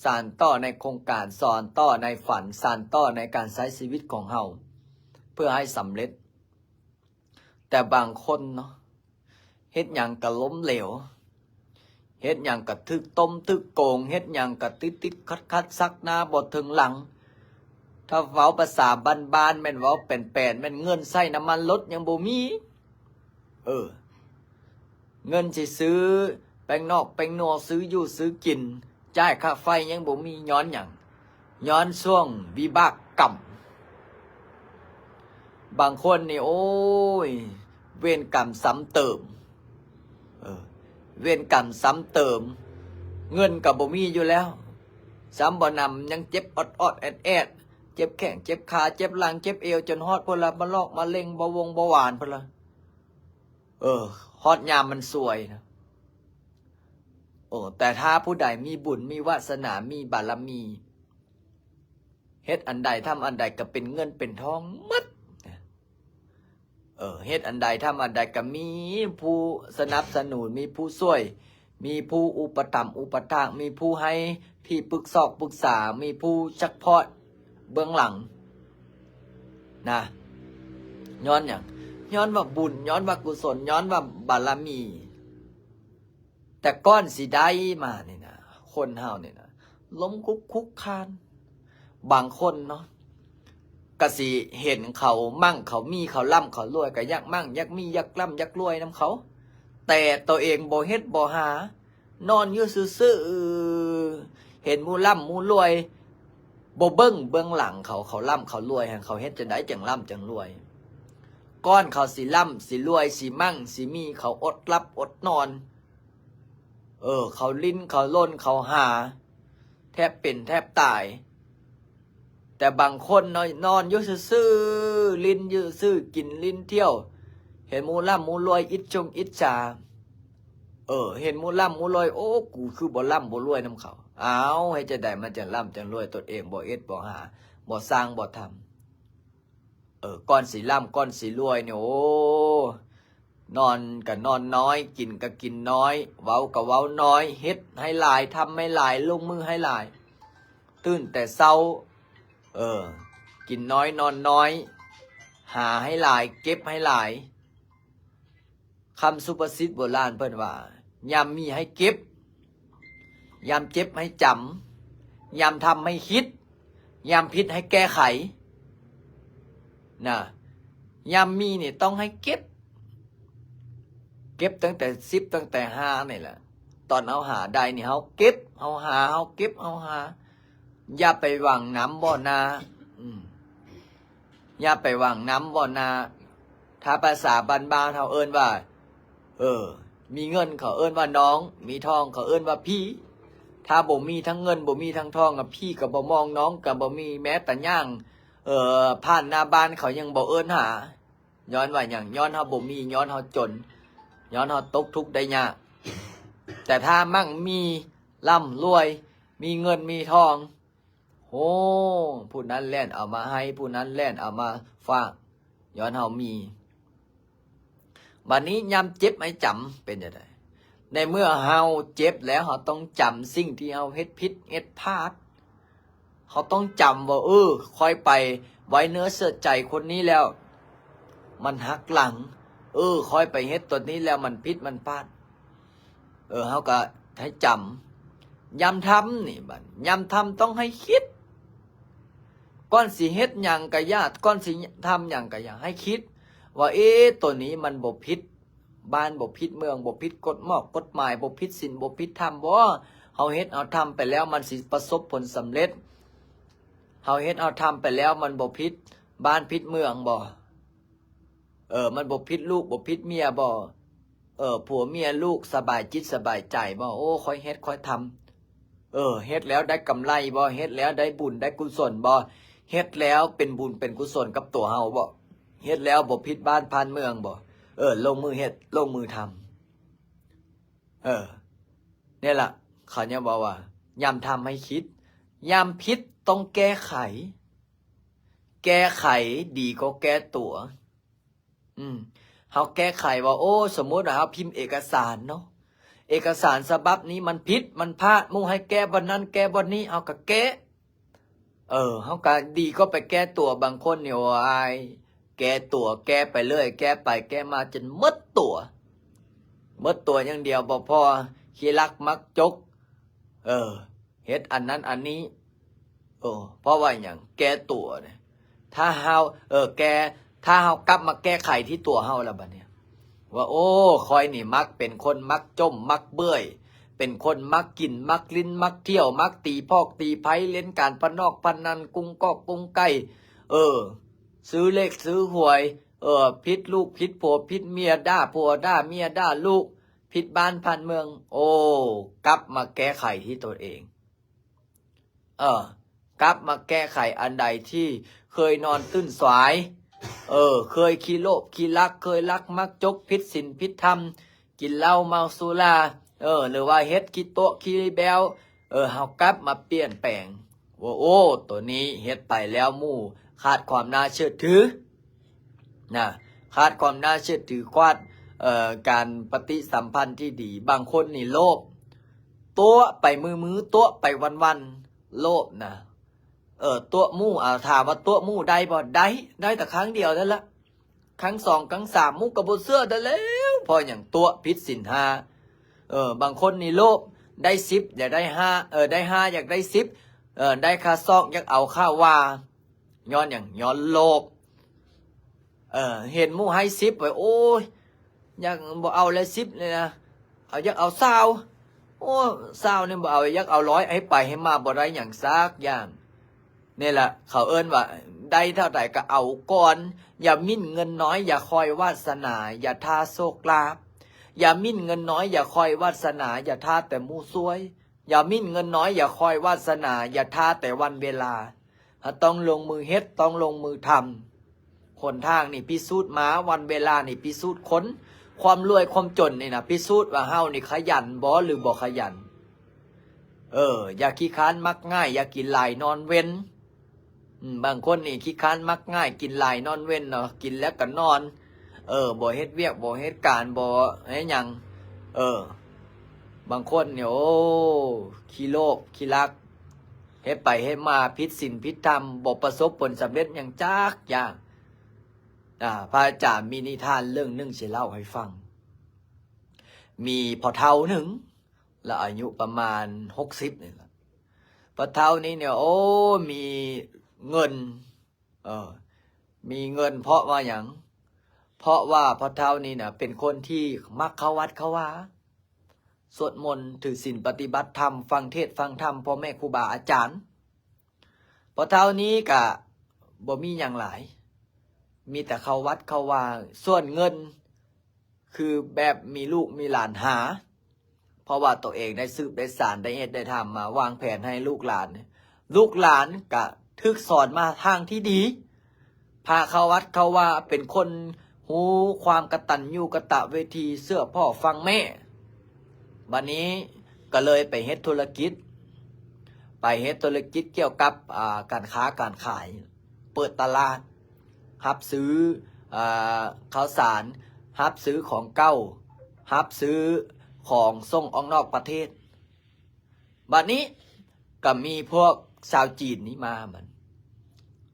ສານຕໍ່ໃນໂຄງການ, ສອນຕໍ່ໃນຝັນ, ສານຕໍ່ໃນການໃຊ້ຊີວິດຂອງເຮົາ ເພື່ອໃຫ້ສຳເລັດ. ແຕ່ບາງຄົນເນາະ ເຮັດຫຍັງກໍລົ້ມເຫຼວ, ເຮັດຫຍັງກໍຖືກຕົ້ມຖືກໂກງ, ເຮັດຫຍັງກໍຕິດໆຂັດໆ ຊັກໜ້າບໍ່ເຖິງຫຼັງ. ຖ້າເວົ້າພາສາບ້ານໆ ແມ່ນເວົ້າແປນໆ ແມ່ນເງິນໃສ່ນ້ຳມັນລົດຍັງບໍ່ມີ. ເອີ ເງິນຊິຊື້ແປ້ງນອກແປ້ງນົວ, ຊື້ຢູ່ຊື້ກິນ, ຈ່າຍຄ່າໄຟຍັງບໍ່ມີ. ຍ້ອນຫຍັງ? ຍ້ອນຊ່ວງວິບາກກຳ. ບາງຄົນນີ້ ໂອ້ຍ ເວນກຳຊ້ຳເຕີມ. ເອີ ເວນກຳຊ້ຳເຕີມ, ເງິນກໍບໍ່ມີຢູ່ແລ້ວ, ຊ້ຳບໍ່ໜຳຍັງເຈັບອອດໆແອດໆ. ເຈັບແຂ້ງເຈັບຂາ ເຈັບຫຼັງເຈັບເອວ ຈົນຮອດພຸ້ນລະ ມາລອກມະເຮັງ ເບົາຫວງເບົາຫວານພຸ້ນລະ. ເອີ ຮອດຍາມມັນຊວຍນະ. ໂອ້ ແຕ່ຖ້າຜູ້ໃດມີບຸນ ມີວາສະໜາ ມີບາລະມີ ເຮັດອັນໃດ ທຳອັນໃດ ກໍເປັນເງິນເປັນທອງໝົດ. ເອີ ເຮັດອັນໃດ ທຳອັນໃດ ກໍມີຜູ້ສະໜັບສະໜູນ ມີຜູ້ຊ່ວຍ ມີຜູ້ອຸປະຖຳອຸປະຖາກ ມີຜູ້ໃຫ້ທີ່ປຶກຊອກປຶກສາ ມີຜູ້ຊັບພອດເບື້ອງຫຼັງນະ. ຍ້ອນຫຍັງ? ຍ້ອນວ່າບຸນ ຍ້ອນວ່າກຸສົນ ຍ້ອນວ່າບາລະມີ. ແຕ່ກ່ອນຊິໄດ້ມານີ້ນະ ຄົນເຮົານີ້ນະ ລົ້ມຄຸກຄຸກຄານ. ບາງຄົນເນາະ ກະຊິເຫັນເຂົາມັ່ງ ເຂົາມີ ເຂົາລ່ຳ ເຂົາລວຍ ກະຢາກມັ່ງ ຢາກມີ ຢາກລ່ຳ ຢາກລວຍນຳເຂົາ, ແຕ່ໂຕເອງບໍ່ເຮັດບໍ່ຫາ ນອນຢູ່ຊື່ໆ ເຫັນໝູ່ລ່ຳໝູ່ລວຍ ບໍ່ເບິ່ງເບື້ອງຫຼັງເຂົາ ເຂົາລ່ຳເຂົາລວຍຫັ້ນ ເຂົາເຮັດຈັ່ງໃດຈັ່ງລ່ຳຈັ່ງລວຍ. ກ່ອນເຂົາຊິລ່ຳ ຊິລວຍ ຊິມັ່ງ ຊິມີ ເຂົາອົດຫຼັບອົດນອນ ເອີ ເຂົາດີ້ນ ເຂົາລົນ ເຂົາຫາ ແທບເປັນແທບຕາຍ. ແຕ່ບາງຄົນເນາະ ນອນຢູ່ຊື່ໆ ຫຼິ້ນຢູ່ຊື່ ກິນຫຼິ້ນທ່ຽວ ເຫັນໝູ່ລ່ຳໝູ່ລວຍ ອິດຊົງອິດສາ. ເອີ ເຫັນໝູ່ລ່ຳໝູ່ລວຍ ໂອ້ ກູຄືບໍ່ລ່ຳບໍ່ລວຍນຳເຂົາ. ອ້າວ ເຮັດຈັ່ງໃດມັນຈັ່ງລ່ຳຈັ່ງລວຍ ຕົນເອງບໍ່ເຮັດບໍ່ຫາ ບໍ່ສ້າງບໍ່ທຳ. ເອີ ກ່ອນຊິລ່ຳກ່ອນຊິລວຍນີ້ ໂອ້ ນອນກໍນອນນ້ອຍ ກິນກໍກິນນ້ອຍ ເວົ້າກໍເວົ້ານ້ອຍ ເຮັດໃຫ້ຫຼາຍ ທຳໃຫ້ຫຼາຍ ລົງມືໃຫ້ຫຼາຍ. ຕື່ນແຕ່ເຊົ້າ ເອີ ກິນນ້ອຍນອນນ້ອຍ ຫາໃຫ້ຫຼາຍ ເກັບໃຫ້ຫຼາຍ. ຄຳສຸພາສິດໂບລານເພິ່ນວ່າ ຍາມມີໃຫ້ເກັບ ຍາມເຈັບໃຫ້ຈຳ ຍາມທຳໃຫ້ຄິດ ຍາມຜິດໃຫ້ແກ້ໄຂນະ. ຍາມມີນີ້ຕ້ອງໃຫ້ເກັບ ເກັບຕັ້ງແຕ່ສິບ ຕັ້ງແຕ່ຫ້ານີ້ແຫຼະ. ຕອນເຮົາຫາໄດ້ນີ້ ເຮົາເກັບ ເຮົາຫາ ເຮົາເກັບ ເຮົາຫາ. ຢ່າໄປຫວັງນຳບໍ່ໜ້າ ອືມ ຢ່າໄປຫວັງນຳບໍ່ໜ້າ. ຖ້າພາສາບ້ານໆ ເຮົາເອີ້ນວ່າ ເອີ ມີເງິນເຂົາເອີ້ນວ່ານ້ອງ ມີທອງເຂົາເອີ້ນວ່າພີ່. ຖ້າບໍ່ມີທັງເງິນ ບໍ່ມີທັງທອງ ອະ ພີ່ກໍບໍ່ມອງ ນ້ອງກໍບໍ່ມີ ແມ້ແຕ່ຍ່າງ ເອີ ຜ່ານໜ້າບ້ານເຂົາຍັງບໍ່ເອີ້ນຫາ. ຍ້ອນວ່າຫຍັງ? ຍ້ອນເຮົາບໍ່ມີ ຍ້ອນເຮົາຈົນ ຍ້ອນເຮົາຕົກທຸກໄດ້ຍາກ. ແຕ່ຖ້າໝັ່ງມີ ລ່ຳລວຍ ມີເງິນມີທອງ ໂອ້ ຜູ້ນັ້ນແລ່ນເອົາມາໃຫ້ ຜູ້ນັ້ນແລ່ນເອົາມາຝາກ ຍ້ອນເຮົາມີ. ບັດນີ້ຍາມເຈັບໃຫ້ຈຳ ເປັນຈັ່ງໃດ? ໃນເມື່ອເຮົາເຈັບແລ້ວ ເຮົາຕ້ອງຈຳສິ່ງທີ່ເຮົາເຮັດຜິດເຮັດພາດ. ເຮົາຕ້ອງຈຳວ່າ ເອີ ຂ້ອຍໄປໄວ້ເນື້ອເຊື່ອໃຈຄົນນີ້ແລ້ວ ມັນຫັກຫຼັງ. ເອີ ຂ້ອຍໄປເຮັດຕົວນີ້ແລ້ວ ມັນຜິດມັນພາດ. ເອີ ເຮົາກໍໃຫ້ຈຳ. ຍາມທຳນີ້ ບັດຍາມທຳຕ້ອງໃຫ້ຄິດ. ກ່ອນຊິເຮັດຫຍັງກໍຢ່າ ກ່ອນຊິທຳຫຍັງກໍຢ່າ ໃຫ້ຄິດວ່າ ເອ ຕົວນີ້ມັນບໍ່ຜິດ ບ້ານບໍ່ຜິດ ເມືອງບໍ່ຜິດ ກົດໝອກກົດໝາຍບໍ່ຜິດ ສິນບໍ່ຜິດທຳບໍ່? ເຮົາເຮັດເຮົາທຳໄປແລ້ວ ມັນຊິປະສົບຜົນສຳເລັດ? ເຮົາເຮັດເຮົາທຳໄປແລ້ວ ມັນບໍ່ຜິດບ້ານຜິດເມືອງບໍ່? ເອີ ມັນບໍ່ຜິດລູກບໍ່ຜິດເມຍບໍ່? ເອີ ຜົວເມຍລູກສະບາຍຈິດສະບາຍໃຈບໍ່? ໂອ້ ຂ້ອຍເຮັດຂ້ອຍທຳ ເອີ ເຮັດແລ້ວໄດ້ກຳໄລບໍ່? ເຮັດແລ້ວໄດ້ບຸນໄດ້ກຸສົນບໍ່? ເຮັດແລ້ວເປັນບຸນເປັນກຸສົນກັບຕົວເຮົາບໍ່? ເຮັດແລ້ວບໍ່ຜິດບ້ານຜ່ານເມືອງບໍ່? ເອີ ລົງມືເຮັດ ລົງມືທຳ. ເອີ ນີ້ລະ ເຂົາຍັງເວົ້າວ່າ ຍາມທຳໃຫ້ຄິດ ຍາມຜິດຕ້ອງແກ້ໄຂ. ແກ້ໄຂດີກວ່າແກ້ຕົວ. ອືມ ເຮົາແກ້ໄຂວ່າ ໂອ້ ສົມມຸດວ່າເຮົາພິມເອກະສານເນາະ ເອກະສານສະບັບນີ້ມັນຜິດ ມັນພາດ ໝູ່ໃຫ້ແກ້ບ່ອນນັ້ນ ແກ້ບ່ອນນີ້ ເຮົາກໍແກ້. ເອີ ເຮົາກໍດີກວ່າໄປແກ້ຕົວ. ບາງຄົນນີ້ ໂອ້ຍ ແກ້ຕົວ ແກ້ໄປເລື້ອຍ ແກ້ໄປແກ້ມາຈົນໝົດຕົວ. ໝົດຕົວຢ່າງດຽວບໍ່ພໍ ຂີ້ລັກມັກຈົກ ເອີ ເຮັດອັນນັ້ນອັນນີ້. ເອີ ເພາະວ່າຫຍັງ? ແກ້ຕົວເນຍ. ຖ້າເຮົາ ເອີ ແກ້ ຖ້າເຮົາກັບມາແກ້ໄຂທີ່ຕົວເຮົາລະບັດນີ້ ວ່າ ໂອ້ ຂ້ອຍນີ້ມັກເປັນຄົນມັກຈົ່ມ ມັກເບື່ອຍ ເປັນຄົນມັກກິນ ມັກຫຼິ້ນ ມັກທ່ຽວ ມັກຕີພອກຕີໄພ ຫຼິ້ນການພະນອກພະນັນ ກຸ້ງກອກກຸ້ງໄກ່ ເອີ ຊື້ເລກຊື້ຫວຍ ເອີ ຜິດລູກຜິດຜົວ ຜິດເມຍ ດ່າຜົວດ່າເມຍ ດ່າລູກ ຜິດບ້ານຜ່ານເມືອງ. ໂອ້ ກັບມາແກ້ໄຂທີ່ຕົນເອງ. ເອີ ກັບມາແກ້ໄຂອັນໃດທີ່ເຄີຍນອນຕື່ນສວາຍ, ເອີ, ເຄີຍຂີ້ໂລບຂີ້ລັກ, ເຄີຍລັກມັກຈົກ, ຜິດສິນຜິດທຳ, ກິນເຫຼົ້າເມົາສຸລາ, ເອີ, ຫຼືວ່າເຮັດຂີ້ຕົວະຂີ້ແບວ, ເອີ, ເຮົາກັບມາປ່ຽນແປງ. ໂອ້, ໂອ້, ໂຕນີ້ເຮັດໄປແລ້ວໝູ່ຂາດຄວາມໜ້າເຊື່ອຖື. ນະ, ຂາດຄວາມໜ້າເຊື່ອຖື, ຂາດ, ເອີ, ການປະຕິສຳພັນທີ່ດີ. ບາງຄົນນີ້ໂລບ, ຕົວະໄປມື້ໆ, ຕົວະໄປວັນໆ, ໂລບນະ. ເອີ, ຕົວະໝູ່, ອາ, ຖາມວ່າຕົວະໝູ່ໄດ້ບໍ່? ໄດ້, ໄດ້ແຕ່ຄັ້ງດຽວນັ້ນລະ. ຄັ້ງສອງ, ຄັ້ງສາມ, ໝູ່ກໍບໍ່ເຊື່ອແລ້ວ. ເພາະຫຍັງ? ຕົວະຜິດສິນຫ້າ. ເອີ, ບາງຄົນນີ້ໂລບ, ໄດ້ສິບ, ຢາກໄດ້ຫ້າ, ເອີ, ໄດ້ຫ້າ, ຢາກໄດ້ສິບ, ເອີ, ໄດ້ຄ່າຊອກ, ຢາກເອົາຄ່າວ່າ. ຍ້ອນຫຍັງ? ຍ້ອນໂລບ. ເອີ, ເຫັນໝູ່ໃຫ້ສິບໄປ, ໂອ້ຍ, ຢາກ, ບໍ່ເອົາແລ້ວສິບນີ້ນະ, ເອົາ, ຢາກເອົາຊາວ. ໂອ້, ຊາວນີ້ບໍ່ເອົາ, ຢາກເອົາຮ້ອຍ, ໃຫ້ໄປໃຫ້ມາບໍ່ໄດ້ຫຍັງສັກຢ່າງ. ນີ້ລະ ເຂົາເອີ້ນວ່າ ໄດ້ເທົ່າໃດກໍເອົາກ່ອນ. ຢ່າໝິ່ນເງິນນ້ອຍ, ຢ່າຄອຍວາດສະໜາ, ຢ່າທ່າໂຊກລາບ. ຢ່າໝິ່ນເງິນນ້ອຍ, ຢ່າຄອຍວາດສະໜາ, ຢ່າທ່າແຕ່ໝູ່ຊ່ວຍ. ຢ່າໝິ່ນເງິນນ້ອຍ, ຢ່າຄອຍວາດສະໜາ, ຢ່າທ່າແຕ່ວັນເວລາ. ເຮົາຕ້ອງລົງມືເຮັດ, ຕ້ອງລົງມືທຳ. ຫົນທາງນີ້ພິສູດມາ, ວັນເວລານີ້ພິສູດຄົນ. ຄວາມລວຍຄວາມຈົນນີ້ນະ ພິສູດວ່າເຮົານີ້ຂະຫຍັນບໍ່ ຫຼື ບໍ່ຂະຫຍັນ. ເອີ, ຢ່າຂີ້ຄ້ານມັກງ່າຍ, ຢ່າກິນຫຼາຍນອນເວັນ. ອືມ, ບາງຄົນນີ້ຂີ້ຄ້ານມັກງ່າຍ, ກິນຫຼາຍນອນເວັນເນາະ, ກິນແລ້ວກໍນອນ. ເອີ, ບໍ່ເຮັດວຽກ, ບໍ່ເຮັດການ, ບໍ່ເຮັດຫຍັງ. ເອີ, ບາງຄົນນີ້, ໂອ້, ຂີ້ໂລບ, ຂີ້ລັກ. ເຮັດໄປເຮັດມາຜິດສິນຜິດທຳ, ບໍ່ປະສົບຜົນສຳເລັດຫຍັງຈັກຢ່າງ. ອາ, ພະອາຈານມີນິທານເລື່ອງໜຶ່ງຊິເລົ່າໃຫ້ຟັງ. ມີພໍ່ເຖົ້າໜຶ່ງ, ລະອາຍຸປະມານຫົກສິບນີ້ລະ. ພໍ່ເຖົ້ານີ້ເນຍ, ໂອ້, ມີເງິນ, ເອີ, ມີເງິນເພາະວ່າຫຍັງ? ເພາະວ່າພໍ່ເຖົ້ານີ້ນະ ເປັນຄົນທີ່ມັກເຂົ້າວັດເຂົ້າວາ, ສວດມົນ, ຖືສິນ, ປະຕິບັດທຳ, ຟັງເທດຟັງທຳພໍ່ແມ່ຄູບາອາຈານ. ພໍ່ເຖົ້ານີ້ກະບໍ່ມີຫຍັງຫຼາຍ, ມີແຕ່ເຂົ້າວັດເຂົ້າວາ. ສ່ວນເງິນ ຄືແບບມີລູກມີຫຼານຫາ, ເພາະວ່າໂຕເອງໄດ້ສືບໄດ້ສານ, ໄດ້ເຮັດໄດ້ທຳມາ, ວາງແຜນໃຫ້ລູກຫຼານ. ລູກຫຼານກະຖືກສອນມາທາງທີ່ດີ, ພາເຂົ້າວັດເຂົ້າວາ, ເປັນຄົນຮູ້ຄວາມກະຕັນຍູກະຕະເວທີ, ເຊື່ອພໍ່ຟັງແມ່. ບັດນີ້ກໍເລີຍໄປເຮັດທຸລະກິດ, ໄປເຮັດທຸລະກິດກ່ຽວກັບ, ອາ, ການຄ້າການຂາຍ, ເປີດຕະຫຼາດ, ຮັບຊື້, ອາ, ເຂົ້າສານ, ຮັບຊື້ຂອງເກົ່າ, ຮັບຊື້ຂອງສົ່ງອອກນອກປະເທດ. ບັດນີ້ກໍມີພວກຊາວຈີນນີ້ມາ, ມັນ,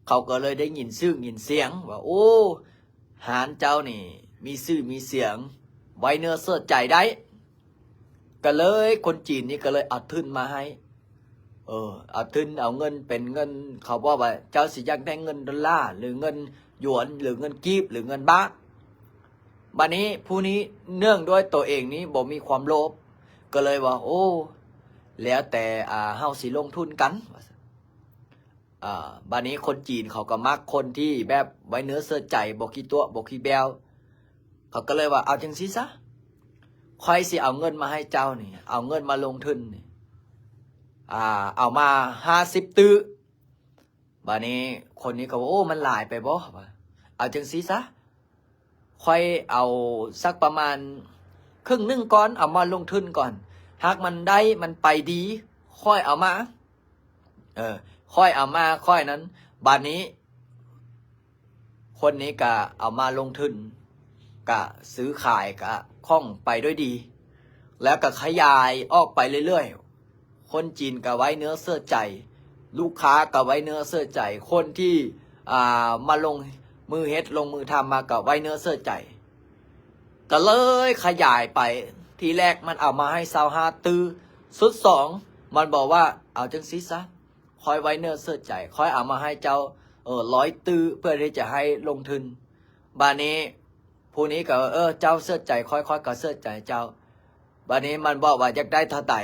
ເຂົາກໍເລີຍໄດ້ຍິນຊື່ຍິນສຽງວ່າ, ໂອ້, ຮ້ານເຈົ້ານີ້ມີຊື່ມີສຽງ, ໄວ້ເນື້ອເຊື່ອໃຈໄດ້. ກໍເລີຍຄົນຈີນນີ້ກໍເລີຍເອົາທຶນມາໃຫ້, ເອີ, ເອົາທຶນ, ເອົາເງິນເປັນເງິນ, ເຂົາບອກວ່າເຈົ້າຊິຢາກໄດ້ເງິນໂດລາ ຫຼື ເງິນຢວນ ຫຼື ເງິນກີບ ຫຼື ເງິນບາດ. ບັດນີ້ຜູ້ນີ້ເນື່ອງດ້ວຍໂຕເອງນີ້ບໍ່ມີຄວາມໂລບ, ກໍເລີຍວ່າ, ໂອ້, ແລ້ວແຕ່, ອາ, ເຮົາຊິລົງທຶນກັນ, ວ່າຊັ້ນ. ອາ, ບັດນີ້ຄົນຈີນເຂົາກໍມັກຄົນທີ່ແບບໄວ້ເນື້ອເຊື່ອໃຈ, ບໍ່ຂີ້ຕົວະ, ບໍ່ຂີ້ແບວ. ເຂົາກໍເລີຍວ່າ, ເອົາຈັ່ງຊີ້ຊະ, ຂ້ອຍຊິເອົາເງິນມາໃຫ້ເຈົ້ານີ້, ເອົາເງິນມາລົງທຶນນີ້, ອາ, ເອົາມາຫ້າສິບຕື້. ບາດນີ້ຄົນນີ້ກໍວ່າ, ໂອ້, ມັນຫຼາຍໄປບໍ່? ວ່າ, ເອົາຈັ່ງຊີ້ຊະ, ຂ້ອຍເອົາສັກປະມານເຄິ່ງໜຶ່ງກ່ອນ, ເອົາມາລົງທຶນກ່ອນ. ຫາກມັນໄດ້, ມັນໄປດີ, ຂ້ອຍເອົາມາ. ເອີ, ຂ້ອຍເອົາມາ, ຂ້ອຍນັ້ນ. ບາດນີ້ ຄົນນີ້ກະເອົາມາລົງທຶນ, ກະຊື້ຂາຍ, ກະຄ່ອງໄປດ້ວຍດີ, ແລ້ວກະຂະຫຍາຍອອກໄປເລື້ອຍໆ. ຄົນຈີນກະໄວ້ເນື້ອເຊື່ອໃຈ, ລູກຄ້າກະໄວ້ເນື້ອເຊື່ອໃຈ, ຄົນທີ່, ອາ, ມາລົງມືເຮັດລົງມືທຳມາກະໄວ້ເນື້ອເຊື່ອໃຈ, ກະເລີຍຂະຫຍາຍໄປ. ທີແລກມັນເອົາມາໃຫ້ຊາວຫ້າຕື້, ຊຸດສອງມັນບອກວ່າ, ເອົາຈັ່ງຊີ້ຊະ, ຂ້ອຍໄວ້ເນື້ອເຊື່ອໃຈ, ຂ້ອຍເອົາມາໃຫ້ເຈົ້າ, ເອີ, ຮ້ອຍຕື້ ເພື່ອທີ່ຈະໃຫ້ລົງທຶນ. ບາດນີ້ຜູ້ນີ້ກໍ, ເອີ, ເຈົ້າເຊື່ອໃຈຂ້ອຍ, ຂ້ອຍກໍເຊື່ອໃຈເຈົ້າ. ບາດນີ້ມັນບອກວ່າຢາກໄດ້ເທົ່າໃດ,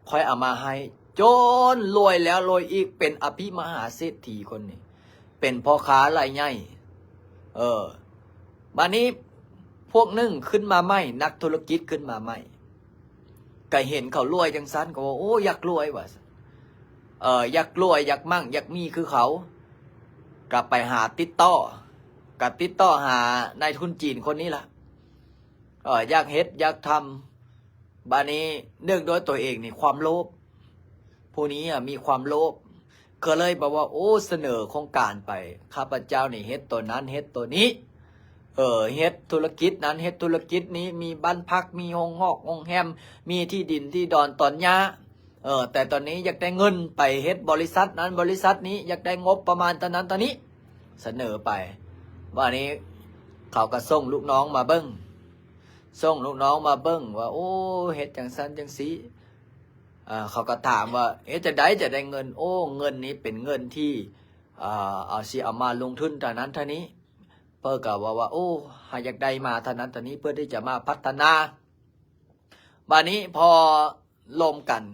ຂ້ອຍເອົາມາໃຫ້. ຈົນລວຍແລ້ວລວຍອີກ, ເປັນອະພິມະຫາເສດຖີຄົນນີ້, ເປັນພໍ່ຄ້າລາຍໃຫຍ່. ເອີ, ບາດນີ້ພວກໜຶ່ງຂຶ້ນມາໃໝ່, ນັກທຸລະກິດຂຶ້ນມາໃໝ່, ກໍເຫັນເຂົາລວຍຈັ່ງຊັ້ນ, ກໍວ່າ, ໂອ້, ຢາກລວຍ, ວ່າຊັ້ນ. ເອີ ຢາກລວຍ ຢາກມັ່ງ ຢາກມີຄືເຂົາ ກໍໄປຫາຕິດຕໍ່ ກໍຕິດຕໍ່ຫານາຍທຶນຈີນຄົນນີ້ລະ ເອີ ຢາກເຮັດ ຢາກທຳ. ບາດນີ້ເນື່ອງດ້ວຍຕົວເອງນີ້ຄວາມໂລບ ຜູ້ນີ້ອະມີຄວາມໂລບ ກໍເລີຍບອກວ່າ ໂອ້ ສະເໜີໂຄງການໄປ ຂ້າພະເຈົ້ານີ້ເຮັດໂຕນັ້ນ ເຮັດໂຕນີ້ ເອີ ເຮັດທຸລະກິດນັ້ນ ເຮັດທຸລະກິດນີ້ ມີບ້ານພັກ ມີໂຮງຮອກໂຮງແຮມ ມີທີ່ດິນທີ່ດອນຕອນຫຍ້າ ເອີ ແຕ່ຕອນນີ້ຢາກໄດ້ເງິນໄປເຮັດບໍລິສັດນັ້ນບໍລິສັດນີ້ ຢາກໄດ້ງົບປະມານເທົ່ານັ້ນເທົ່ານີ້ ສະເໜີໄປ. ບາດນີ້ເຂົາກໍສົ່ງລູກນ້ອງມາເບິ່ງ ສົ່ງລູກນ້ອງມາເບິ່ງວ່າ ໂອ້ ເຮັດຈັ່ງຊັ້ນຈັ່ງຊີ້ ເຂົາກໍຖາມວ່າ ເຮັດຈັ່ງໃດຈະໄດ້ເງິນ? ໂອ້ ເງິນນີ້ເປັນເງິນທີ່ ເອົາ ຊິເອົາມາລົງທຶນເທົ່ານັ້ນເທົ່ານີ້. ເພິ່ນກໍເວົ້າວ່າ ໂອ້ ເຮົາຢາກໄດ້ມາເທົ່ານັ້ນເທົ່ານີ້ ເພື່ອທີ່ຈະມາພັດທະນາ. ບາດນີ້ພໍລົມກັນ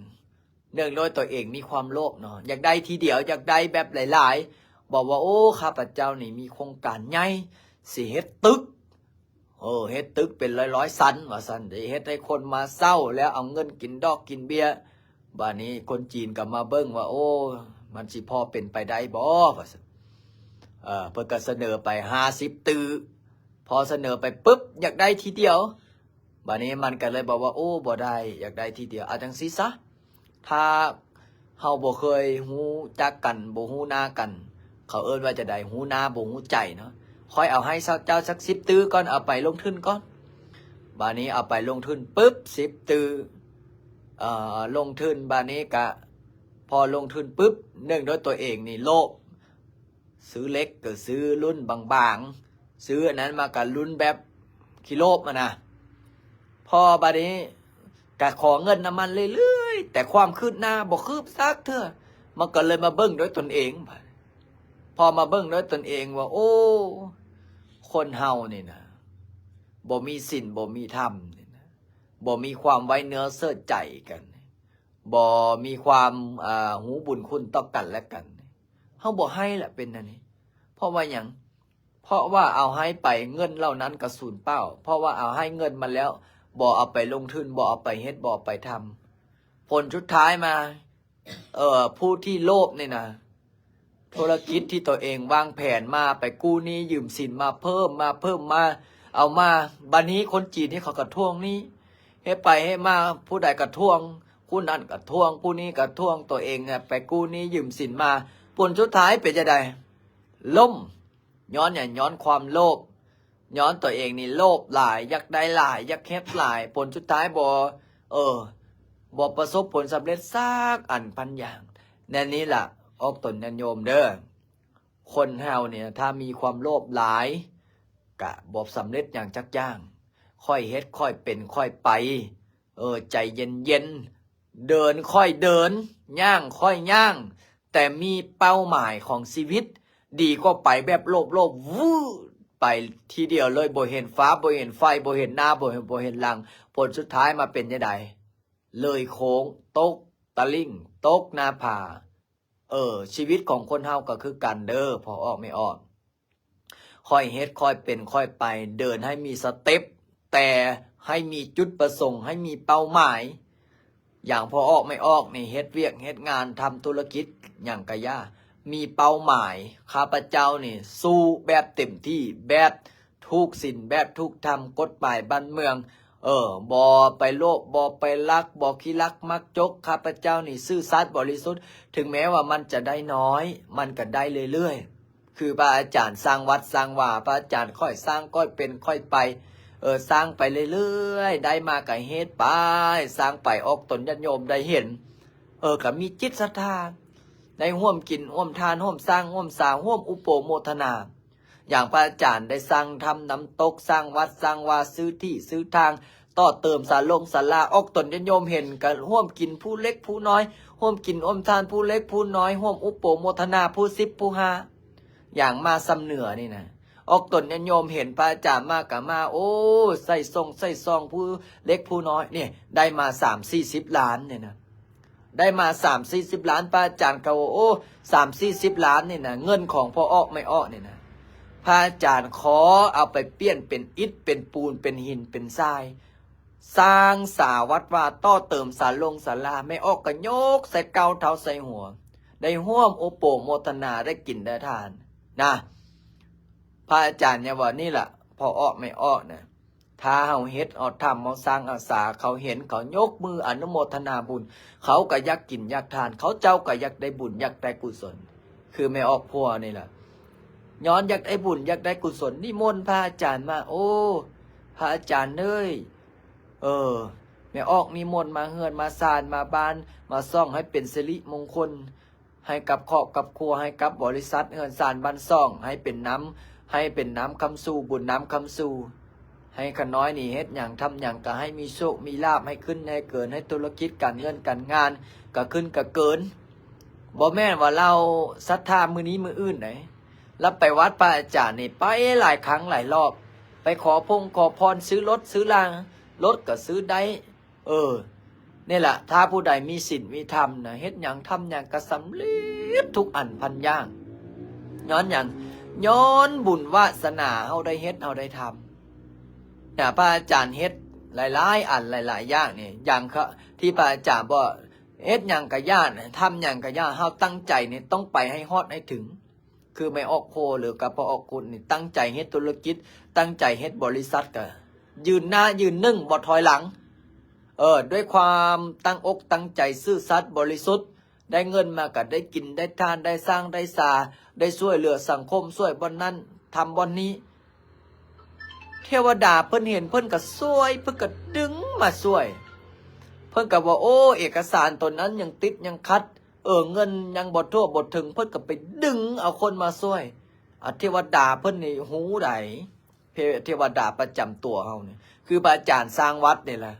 ເນື່ອງໂດຍຕົວເອງມີຄວາມໂລບເນາະ ຢາກໄດ້ທີດຽວ ຢາກໄດ້ແບບຫຼາຍໆ ບອກວ່າ ໂອ້ ຂ້າພະເຈົ້ານີ້ມີໂຄງການໃຫຍ່ ຊິເຮັດຕຶກ ເອີ ເຮັດຕຶກເປັນຮ້ອຍໆຊັ້ນວ່າຊັ້ນ ຊິເຮັດໃຫ້ຄົນມາເຊົ່າ ແລ້ວເອົາເງິນກິນດອກກິນເບ້ຍ. ບາດນີ້ຄົນຈີນກໍມາເບິ່ງວ່າ ໂອ້ ມັນຊິພໍເປັນໄປໄດ້ບໍ່ວ່າຊັ້ນ ເອີ ເພິ່ນກໍສະເໜີໄປຫ້າສິບຕື້ ພໍສະເໜີໄປປຶບ ຢາກໄດ້ທີດຽວ. ບາດນີ້ມັນກໍເລີຍບອກວ່າ ໂອ້ ບໍ່ໄດ້ ຢາກໄດ້ທີດຽວ ເອົາຈັ່ງຊີ້ຊະ ຖ້າເຮົາບໍ່ເຄີຍຮູ້ຈັກກັນ ບໍ່ຮູ້ໜ້າກັນ ເຂົາເອີ້ນວ່າຈັ່ງໃດ ຮູ້ໜ້າບໍ່ຮູ້ໃຈເນາະ ຂ້ອຍເອົາໃຫ້ເຈົ້າຈັກສິບຕື້ກ່ອນ ເອົາໄປລົງທຶນກ່ອນ. ບາດນີ້ເອົາໄປລົງທຶນປຶບ ສິບຕື້ ເອີ ລົງທຶນ ບາດນີ້ກະພໍລົງທຶນປຶບ ເນື່ອງໂດຍຕົວເອງນີ້ໂລບ ຊື້ເຫຼັກກໍຊື້ລຸ້ນບາງໆ ຊື້ອັນນັ້ນມາກໍລຸ້ນແບບຂີ້ໂລບຫັ້ນນະ. ພໍບາດນີ້ກໍຂໍເງິນນຳມັນເລື້ອຍໆ ແຕ່ຄວາມຄືບໜ້າບໍ່ຄືບຈັກເທື່ອ ມັນກໍເລີຍມາເບິ່ງດ້ວຍຕົນເອງ. ພໍມາເບິ່ງດ້ວຍຕົນເອງວ່າ ໂອ້ ຄົນເຮົານີ້ນະ ບໍ່ມີສິນ ບໍ່ມີທຳນີ້ນະ ບໍ່ມີຄວາມໄວ້ເນື້ອເຊື່ອໃຈກັນ ບໍ່ມີຄວາມ ເອີ ຮູ້ບຸນຄຸນຕໍ່ກັນແລະກັນ ເຮົາບໍ່ໃຫ້ລະເປັນແນວນີ້. ເພາະວ່າຫຍັງ? ເພາະວ່າເອົາໃຫ້ໄປ ເງິນເຫຼົ່ານັ້ນກໍສູນເປົ່າ ເພາະວ່າເອົາໃຫ້ເງິນມາແລ້ວ ບໍ່ເອົາໄປລົງທຶນ ບໍ່ເອົາໄປເຮັດ ບໍ່ເອົາໄປທຳ ຜົນສຸດທ້າຍມາ ເອີ ຜູ້ທີ່ໂລບນີ້ນະ ທຸລະກິດທີ່ຕົວເອງວາງແຜນມາ ໄປກູ້ໜີ້ຢືມສິນມາເພີ່ມ ມາເພີ່ມ ມາເອົາມາ ບາດນີ້ຄົນຈີນນີ້ເຂົາກໍທວງໜີ້ ເຮັດໄປເຮັດມາ ຜູ້ໃດກໍທວງ ຜູ້ນັ້ນກໍທວງ ຜູ້ນີ້ກໍທວງ ຕົວເອງອະໄປກູ້ໜີ້ຢືມສິນມາ ຜົນສຸດທ້າຍເປັນຈັ່ງໃດ? ລົ້ມ. ຍ້ອນຫຍັງ? ຍ້ອນຄວາມໂລບ ຍ້ອນຕົວເອງນີ້ໂລບຫຼາຍ ຢາກໄດ້ຫຼາຍ ຢາກເຮັດຫຼາຍ ຜົນສຸດທ້າຍບໍ່ ເອີ ບໍ່ປະສົບຜົນສຳເລັດສັກອັນພັນຢ່າງ. ແນວນີ້ລະ ອອກຕົນຍາດໂຍມເດີ ຄົນເຮົານີ້ນະ ຖ້າມີຄວາມໂລບຫຼາຍ ກະບໍ່ສຳເລັດຫຍັງຈັກຢ່າງ. ຄ່ອຍເຮັດ ຄ່ອຍເປັນ ຄ່ອຍໄປ ເອີ ໃຈເຢັນໆ ເດີນຄ່ອຍເດີນ ຍ່າງຄ່ອຍຍ່າງ ແຕ່ມີເປົ້າໝາຍຂອງຊີວິດ ດີກວ່າໄປແບບໂລບໆ ວືດ ໄປທີດຽວເລີຍ ບໍ່ເຫັນຟ້າ ບໍ່ເຫັນໄຟ ບໍ່ເຫັນໜ້າ ບໍ່ເຫັນ ບໍ່ເຫັນຫຼັງ ຜົນສຸດທ້າຍມາເປັນຈັ່ງໃດ? ເລີຍໂຄ້ງ ຕົກຕະລິ່ງ ຕົກໜ້າຜາ. ເອີ ຊີວິດຂອງຄົນເຮົາກໍຄືກັນເດີ ພໍ່ອອກແມ່ອອກ ຄ່ອຍເຮັດ ຄ່ອຍເປັນ ຄ່ອຍໄປ ເດີນໃຫ້ມີສະເຕັບ ແຕ່ໃຫ້ມີຈຸດປະສົງ ໃຫ້ມີເປົ້າໝາຍ. ຢ່າງພໍ່ອອກແມ່ອອກນີ້ ເຮັດວຽກເຮັດງານ ທຳທຸລະກິດຫຍັງກະຢ່າ ມີເປົ້າໝາຍ ຂ້າພະເຈົ້ານີ້ສູ້ແບບເຕັມທີ່ ແບບຖືກສິນ ແບບຖືກທຳ ກົດໝາຍບ້ານເມືອງ ເອີ ບໍ່ໄປໂລບ ບໍ່ໄປລັກ ບໍ່ຂີ້ລັກມັກຈົກ ຂ້າພະເຈົ້ານີ້ຊື່ສັດບໍລິສຸດ ເຖິງແມ້ວ່າມັນຈະໄດ້ນ້ອຍ ມັນກໍໄດ້ເລື້ອຍໆ. ຄືພະອາຈານສ້າງວັດສ້າງວາ ພະອາຈານຄ່ອຍສ້າງ ຄ່ອຍເປັນ ຄ່ອຍໄປ ເອີ ສ້າງໄປເລື້ອຍໆ ໄດ້ມາກະເຮັດໄປ ສ້າງໄປ ອອກຕົນຍາດໂຍມໄດ້ເຫັນ ເອີ ກະມີຈິດສັດທາ ໄດ້ຮ່ວມກິນ ຮ່ວມທານ ຮ່ວມສ້າງ ຮ່ວມສາ ຮ່ວມອຸປະໂມທະນາ. ຢ່າງພະອາຈານໄດ້ສ້າງຖ້ຳນ້ຳຕົກ ສ້າງວັດສ້າງວາ ຊື້ທີ່ຊື້ທາງ ຕໍ່ເຕີມສາລົງສາລາ ອອກຕົນຍາດໂຍມເຫັນ ກະຮ່ວມກິນຜູ້ເລັກຜູ້ນ້ອຍ ຮ່ວມກິນຮ່ວມທານຜູ້ເລັກຜູ້ນ້ອຍ ຮ່ວມອຸປະໂມທະນາຜູ້ສິບຜູ້ຫ້າ. ຢ່າງມາຊຳເໜືອນີ້ນະ ອອກຕົນຍາດໂຍມເຫັນພະອາຈານມາກະມາ ໂອ້ ໃສ່ຊົງໃສ່ຊອງຜູ້ເລັກຜູ້ນ້ອຍນີ້ ໄດ້ມາສາມສີ່ສິບລ້ານນີ້ນະ ໄດ້ມາສາມສີ່ສິບລ້ານ ພະອາຈານກໍ ໂອ້ ສາມສີ່ສິບລ້ານນີ້ນະ ເງິນຂອງພໍ່ອອກແມ່ອອກນີ້ນະ ພະອາຈານຂໍເອົາໄປປ່ຽນເປັນອິດເປັນປູນ ເປັນຫີນເປັນຊາຍ ສ້າງສາວັດວາ ຕໍ່ເຕີມສາລົງສາລາ ແມ່ອອກກໍຍົກໃສ່ເກົ້າເທົ້າໃສ່ຫົວ ໄດ້ຮ່ວມໂອໂປໂມທະນາ ໄດ້ກິນໄດ້ທານນະ. ພະອາຈານຍັງວ່າ ນີ້ລະ ພໍ່ອອກແມ່ອອກນະ ຖ້າເຮົາເຮັດ ເຮົາທຳ ເຮົາສ້າງເຮົາສາ ເຂົາເຫັນ ເຂົາຍົກມືອະນຸໂມທະນາບຸນ ເຂົາກໍຢາກກິນຢາກທານ ເຂົາເຈົ້າກໍຢາກໄດ້ບຸນ ຢາກໄດ້ກຸສົນ ຄືແມ່ອອກພົວນີ້ລະ ຍ້ອນຢາກໄດ້ບຸນ ຢາກໄດ້ກຸສົນ ນິມົນພະອາຈານມາ ໂອ້ ພະອາຈານເອີຍ ເອີ ແມ່ອອກນິມົນມາເຮືອນມາຊານມາບ້ານ ມາສ່ອງໃຫ້ເປັນສິລິມົງຄົນ ໃຫ້ກັບຄອບກັບຄົວ ໃຫ້ກັບບໍລິສັດເຮືອນຊານບ້ານຊ່ອງ ໃຫ້ເປັນນ້ຳ ໃຫ້ເປັນນ້ຳຄຳຊູ ບຸນນ້ຳຄຳຊູ ໃຫ້ຂະນ້ອຍນີ້ເຮັດຫຍັງທຳຫຍັງກໍໃຫ້ມີໂຊກມີລາບ ໃຫ້ຂຶ້ນໃຫ້ເກີນ ໃຫ້ທຸລະກິດການເງິນການງານກໍຂຶ້ນກໍເກີນ. ບໍ່ແມ່ນວ່າລາວສັດທາມື້ນີ້ມື້ອື່ນໃດ ລາວໄປວັດພະອາຈານນີ້ ໄປຫຼາຍຄັ້ງຫຼາຍລອບ ໄປຂໍພົງຂໍພອນ ຊື້ລົດຊື້ລາ ລົດກໍຊື້ໄດ້. ເອີ ນີ້ລະ ຖ້າຜູ້ໃດມີສິນມີທຳນະ ເຮັດຫຍັງທຳຫຍັງກໍສຳເລັດທຸກອັນພັນຢ່າງ. ຍ້ອນຫຍັງ? ຍ້ອນບຸນວາສະໜາເຮົາໄດ້ເຮັດ ເຮົາໄດ້ທຳນະ. ພະອາຈານເຮັດຫຼາຍໆອັນຫຼາຍໆຢ່າງນີ້ ຢ່າງທີ່ພະອາຈານບອກ ເຮັດຫຍັງກະຢ່າ ທຳຫຍັງກະຢ່າ ເຮົາຕັ້ງໃຈນີ້ຕ້ອງໄປໃຫ້ຮອດໃຫ້ເຖິງ. ຄືແມ່ອອກໂພ ຫຼືກັບພໍ່ອອກກຸດນີ້ ຕັ້ງໃຈເຮັດທຸລະກິດ ຕັ້ງໃຈເຮັດບໍລິສັດ ກະຢືນໜ້າຢືນໜຶ່ງ ບໍ່ຖອຍຫຼັງ. ເອີ ດ້ວຍຄວາມຕັ້ງອົກຕັ້ງໃຈ ຊື່ສັດ ບໍລິສຸດ ໄດ້ເງິນມາກະໄດ້ກິນ ໄດ້ທານ ໄດ້ສ້າງໄດ້ສາ ໄດ້ຊ່ວຍເຫຼືອສັງຄົມ ຊ່ວຍບ່ອນນັ້ນ ທຳບ່ອນນີ້. ເທວະດາເພິ່ນເຫັນ ເພິ່ນກະຊ່ວຍ ເພິ່ນກະດຶງມາຊ່ວຍ ເພິ່ນກະວ່າ ໂອ້ ເອກະສານໂຕນັ້ນຍັງຕິດຍັງຂັດ ເອີ ເງິນຍັງບໍ່ທົ່ວບໍ່ເຖິງ ເພິ່ນກໍໄປດຶງເອົາຄົນມາຊ່ວຍ. ອາ ເທວະດາເພິ່ນນີ້ຮູ້ໃດ ເທ- ເທວະດາປະຈຳຕົວເຮົານີ້ ຄືພະອາຈານສ້າງວັດນີ້ລະ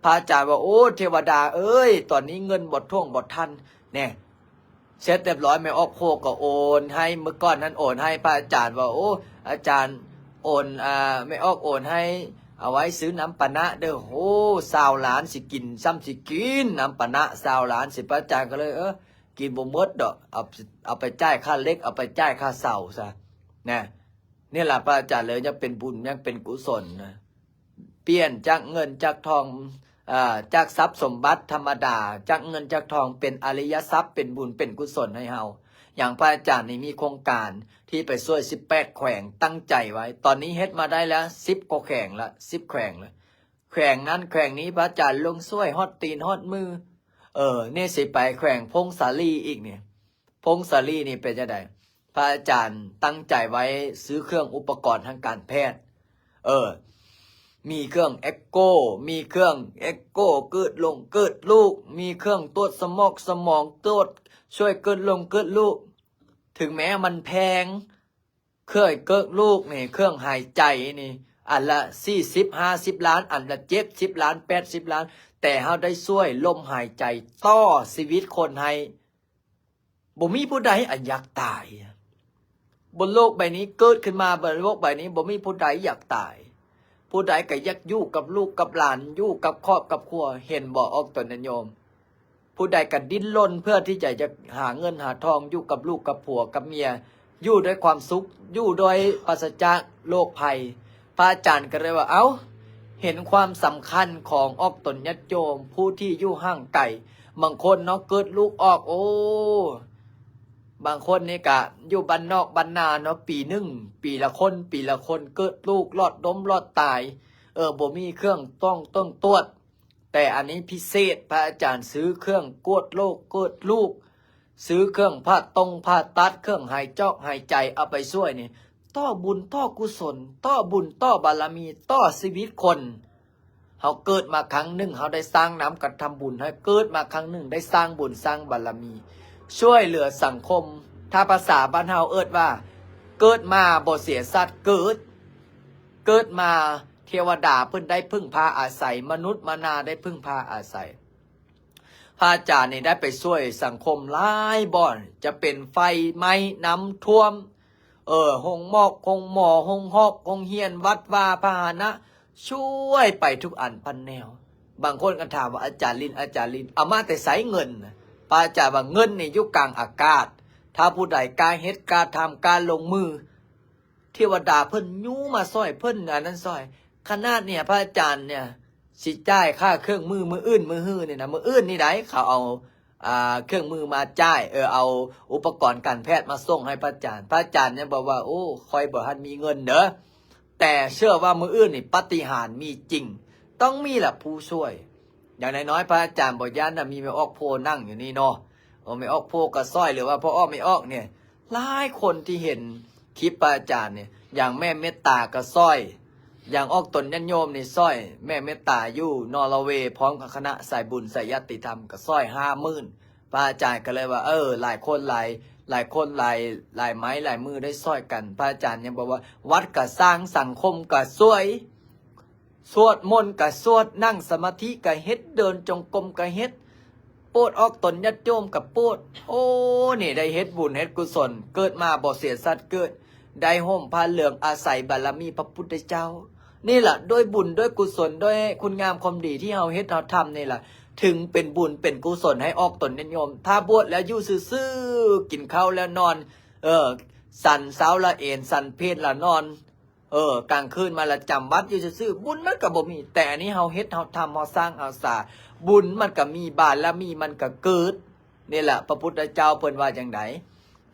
ພະອາຈານວ່າ ໂອ້ ເທວະດາເອີຍ ຕອນນີ້ເງິນບໍ່ຖ້ວງບໍ່ທັນແນ່ ເສັດຮຽບຮ້ອຍ ແມ່ອອກໂພກໍໂອນໃຫ້ ມື້ກ່ອນນັ້ນໂອນໃຫ້ ພະອາຈານວ່າ ໂອ້ ອາຈານໂອນ ອາ ແມ່ອອກໂອນໃຫ້ ເອົາໄວ້ຊື້ນ້ຳປານະເດີ ໂອ້ ຊາວລ້ານ ຊິກິນ ຊ່ຳຊິກິນນ້ຳປານະຊາວລ້ານ ຊິ ພະອາຈານກໍເລີຍ ເອີ ກິນບໍ່ໝົດດອກ ເອົາ ເອົາໄປຈ່າຍຄ່າເຫຼັກ ເອົາໄປຈ່າຍຄ່າເສົາຊະນະ. ນີ້ລະ ພະອາຈານເລີຍຍັງເປັນບຸນ ຍັງເປັນກຸສົນນະ ປ່ຽນຈາກເງິນຈາກທອງ ເອີ ຈາກຊັບສົມບັດທຳມະດາ ຈາກເງິນຈາກທອງ ເປັນອະລິຍະຊັບ ເປັນບຸນເປັນກຸສົນໃຫ້ເຮົາ. ຢ່າງພະອາຈານນີ້ມີໂຄງການທີ່ໄປຊ່ວຍສິບແປດແຂວງ ຕັ້ງໃຈໄວ້ ຕອນນີ້ເຮັດມາໄດ້ແລ້ວສິບກວ່າແຂວງລະ ສິບແຂວງລະ ແຂວງນັ້ນແຂວງນີ້ ພະອາຈານລົງຊ່ວຍຮອດຕີນຮອດມື. ເອີ ນີ້ຊິໄປແຂວງຜົ້ງສາລີອີກນີ້ ຜົ້ງສາລີນີ້ເປັນຈັ່ງໃດ? ພະອາຈານຕັ້ງໃຈໄວ້ຊື້ເຄື່ອງອຸປະກອນທາງການແພດ ເອີ ມີເຄື່ອງເອັກໂກ ມີເຄື່ອງເອັກໂກເກີດລົງເກີດລູກ ມີເຄື່ອງຕວດສະໝອກສະໝອງ ຕວດ ຊ່ວຍເກີດລົງເກີດລູກ ເຖິງແມ້ມັນແພງ ເຄື່ອງເກີດລູກນີ້ ເຄື່ອງຫາຍໃຈນີ້ ອັນລະສີ່ສິບຫ້າສິບລ້ານ ອັນລະເຈັດສິບລ້ານແປດສິບລ້ານ ແຕ່ເຮົາໄດ້ຊ່ວຍລົມຫາຍໃຈຕໍ່ຊີວິດຄົນໃຫ້ ບໍ່ມີຜູ້ໃດ ອາ ຢາກຕາຍ. ບົນໂລກໃບນີ້ເກີດຂຶ້ນມາ ບົນໂລກໃບນີ້ບໍ່ມີຜູ້ໃດຢາກຕາຍ. ຜູ້ໃດກໍຢາກຢູ່ກັບລູກກັບຫຼານ ຢູ່ກັບຄອບກັບຄົວ. ເຫັນບໍ່ ອອກຕົນຍາດໂຍມ? ຜູ້ໃດກໍດີ້ນລົນເພື່ອທີ່ຈະຢາກຫາເງິນຫາທອງ ຢູ່ກັບລູກກັບຜົວກັບເມຍ ຢູ່ດ້ວຍຄວາມສຸກ ຢູ່ໂດຍປາສະຈາກໂລກໄພ. ພະອາຈານກໍເລີຍວ່າ ເອົ້າ ເຫັນຄວາມສຳຄັນຂອງອອກຕົນຍາດໂຍມ ຜູ້ທີ່ຢູ່ຫ່າງໄກ. ບາງຄົນເນາະ ເກີດລູກອອກ ໂອ້ ບາງຄົນນີ້ກະຢູ່ບ້ານນອກບ້ານນາເນາະ ປີໜຶ່ງ ປີລະຄົນ ປີລະຄົນ ເກີດລູກລອດລົ້ມລອດຕາຍ ເອີ ບໍ່ມີເຄື່ອງຕ້ອງ ຕ້ອງຕວດ. ແຕ່ອັນນີ້ພິເສດ ພະອາຈານຊື້ເຄື່ອງກວດໂລກ ກວດລູກ ຊື້ເຄື່ອງຜ່າຕົງຜ່າຕັດ ເຄື່ອງຫາຍຈອກຫາຍໃຈ ເອົາໄປຊ່ວຍນີ້ ຕໍ່ບຸນຕໍ່ກຸສົນ ຕໍ່ບຸນຕໍ່ບາລະມີ ຕໍ່ຊີວິດຄົນ. ເຮົາເກີດມາຄັ້ງໜຶ່ງ ເຮົາໄດ້ສ້າງນຳກະທຳບຸນ ໃຫ້ເກີດມາຄັ້ງໜຶ່ງ ໄດ້ສ້າງບຸນສ້າງບາລະມີ ຊ່ວຍເຫຼືອສັງຄົມ. ຖ້າພາສາບ້ານເຮົາເອີ້ນວ່າ ເກີດມາບໍ່ເສຍຊາດເກີດ ເກີດມາ ເທວະດາເພິ່ນໄດ້ເພິ່ງພາອາໄສ ມະນຸດມະນາໄດ້ເພິ່ງພາອາໄສ. ພະອາຈານນີ້ໄດ້ໄປຊ່ວຍສັງຄົມຫຼາຍບ່ອນ ຈະເປັນໄຟໄໝ້ ນ້ຳຖ້ວມ ເອີ ໂຮງໝໍ ໂຮງໝໍ ໂຮງຮອກ ໂຮງຮຽນ ວັດວາ ພາຫະນະ ຊ່ວຍໄປທຸກອັນພັນແນວ. ບາງຄົນກໍຖາມວ່າ ອາຈານລິນ ອາຈານລິນ ເອົາມາແຕ່ໃສເງິນ? ພະອາຈານວ່າ ເງິນນີ້ຢູ່ກາງອາກາດ ຖ້າຜູ້ໃດກ້າເຮັດ ກ້າທຳ ກ້າລົງມື ເທວະດາເພິ່ນຍູ້ມາຊ່ອຍ ເພິ່ນອັນນັ້ນຊ່ອຍ. ຂະໜາດເນີ້ຍ ພະອາຈານເນີ້ຍ ຊິຈ່າຍຄ່າເຄື່ອງມືມື້ອື່ນມື້ຮືນີ້ນະ ມື້ອື່ນນີ້ໃດ ເຂົາເອົາ ອ່າ ເຄື່ອງມືມາຈ່າຍ ເອີ ເອົາອຸປະກອນການແພດມາສົ່ງໃຫ້ພະອາຈານ. ພະອາຈານຍັງບອກວ່າ ໂອ້ ຂ້ອຍບໍ່ທັນມີເງິນເດີ ແຕ່ເຊື່ອວ່າມື້ອື່ນນີ້ປາຕິຫານມີຈິງ, ຕ້ອງມີລະຜູ້ຊ່ວຍ. ຢ່າງນ້ອຍໆ ພະອາຈານບໍ່ຢ້ານນະ ມີແມ່ອອກໂພນັ່ງຢູ່ນີ້ເນາະ. ເອີ ແມ່ອອກໂພກໍຊ່ອຍ ຫຼືວ່າພໍ່ອອກແມ່ອອກນີ້ ຫຼາຍຄົນທີ່ເຫັນຄລິບພະອາຈານນີ້ ຢ່າງແມ່ເມດຕາກໍຊ່ອຍ, ຢ່າງອອກຕົນຍາດໂຍມນີ້ຊ່ອຍ, ແມ່ເມດຕາຢູ່ນໍລະເວ ພ້ອມກັບຄະນະສາຍບຸນສາຍຍາດຕິທຳກໍຊ່ອຍຫ້າໝື່ນ. ພະອາຈານກໍເລີຍວ່າ ເອີ ຫຼາຍຄົນຫຼາຍ ຫຼາຍຄົນຫຼາຍ ຫຼາຍໄມ້ຫຼາຍມືໄດ້ຊ່ອຍກັນ. ພະອາຈານຍັງບອກວ່າ ວັດກໍສ້າງ ສັງຄົມກໍຊ່ວຍ, ສວດມົນກະສວດ, ນັ່ງສະມາທິກະເຮັດ, ເດີນຈົງກົມກະເຮັດ, ໂປດອອກຕົນຍາດໂຍມກະໂປດ. ໂອ້ ນີ້ໄດ້ເຮັດບຸນເຮັດກຸສົນ, ເກີດມາບໍ່ເສຍສັດເກີດ, ໄດ້ຫົ່ມຜ້າເຫຼືອງອາໄສບາລະມີພະພຸດທະເຈົ້າ. ນີ້ລະ ດ້ວຍບຸນດ້ວຍກຸສົນ ດ້ວຍຄຸນງາມຄວາມດີທີ່ເຮົາເຮັດເຮົາທຳນີ້ລະ ເຖິງເປັນບຸນເປັນກຸສົນໃຫ້ອອກຕົນຍາດໂຍມ. ຖ້າບວດແລ້ວຢູ່ຊື່ໆ ກິນເຂົ້າແລ້ວນອນ, ເອີ ສັນເຊົ້າລະເອນ, ສັນເພນລະນອນ, ເອີ ກາງຄືນມາລະຈຳວັດຢູ່ຊື່ໆ ບຸນມັນກໍບໍ່ມີ. ແຕ່ອັນນີ້ເຮົາເຮັດເຮົາທຳ ເຮົາສ້າງເຮົາສາ ບຸນມັນກໍມີ ບາລະມີມັນກໍເກີດ. ນີ້ລະ ພະພຸດທະເຈົ້າເພິ່ນວ່າຈັ່ງໃດ?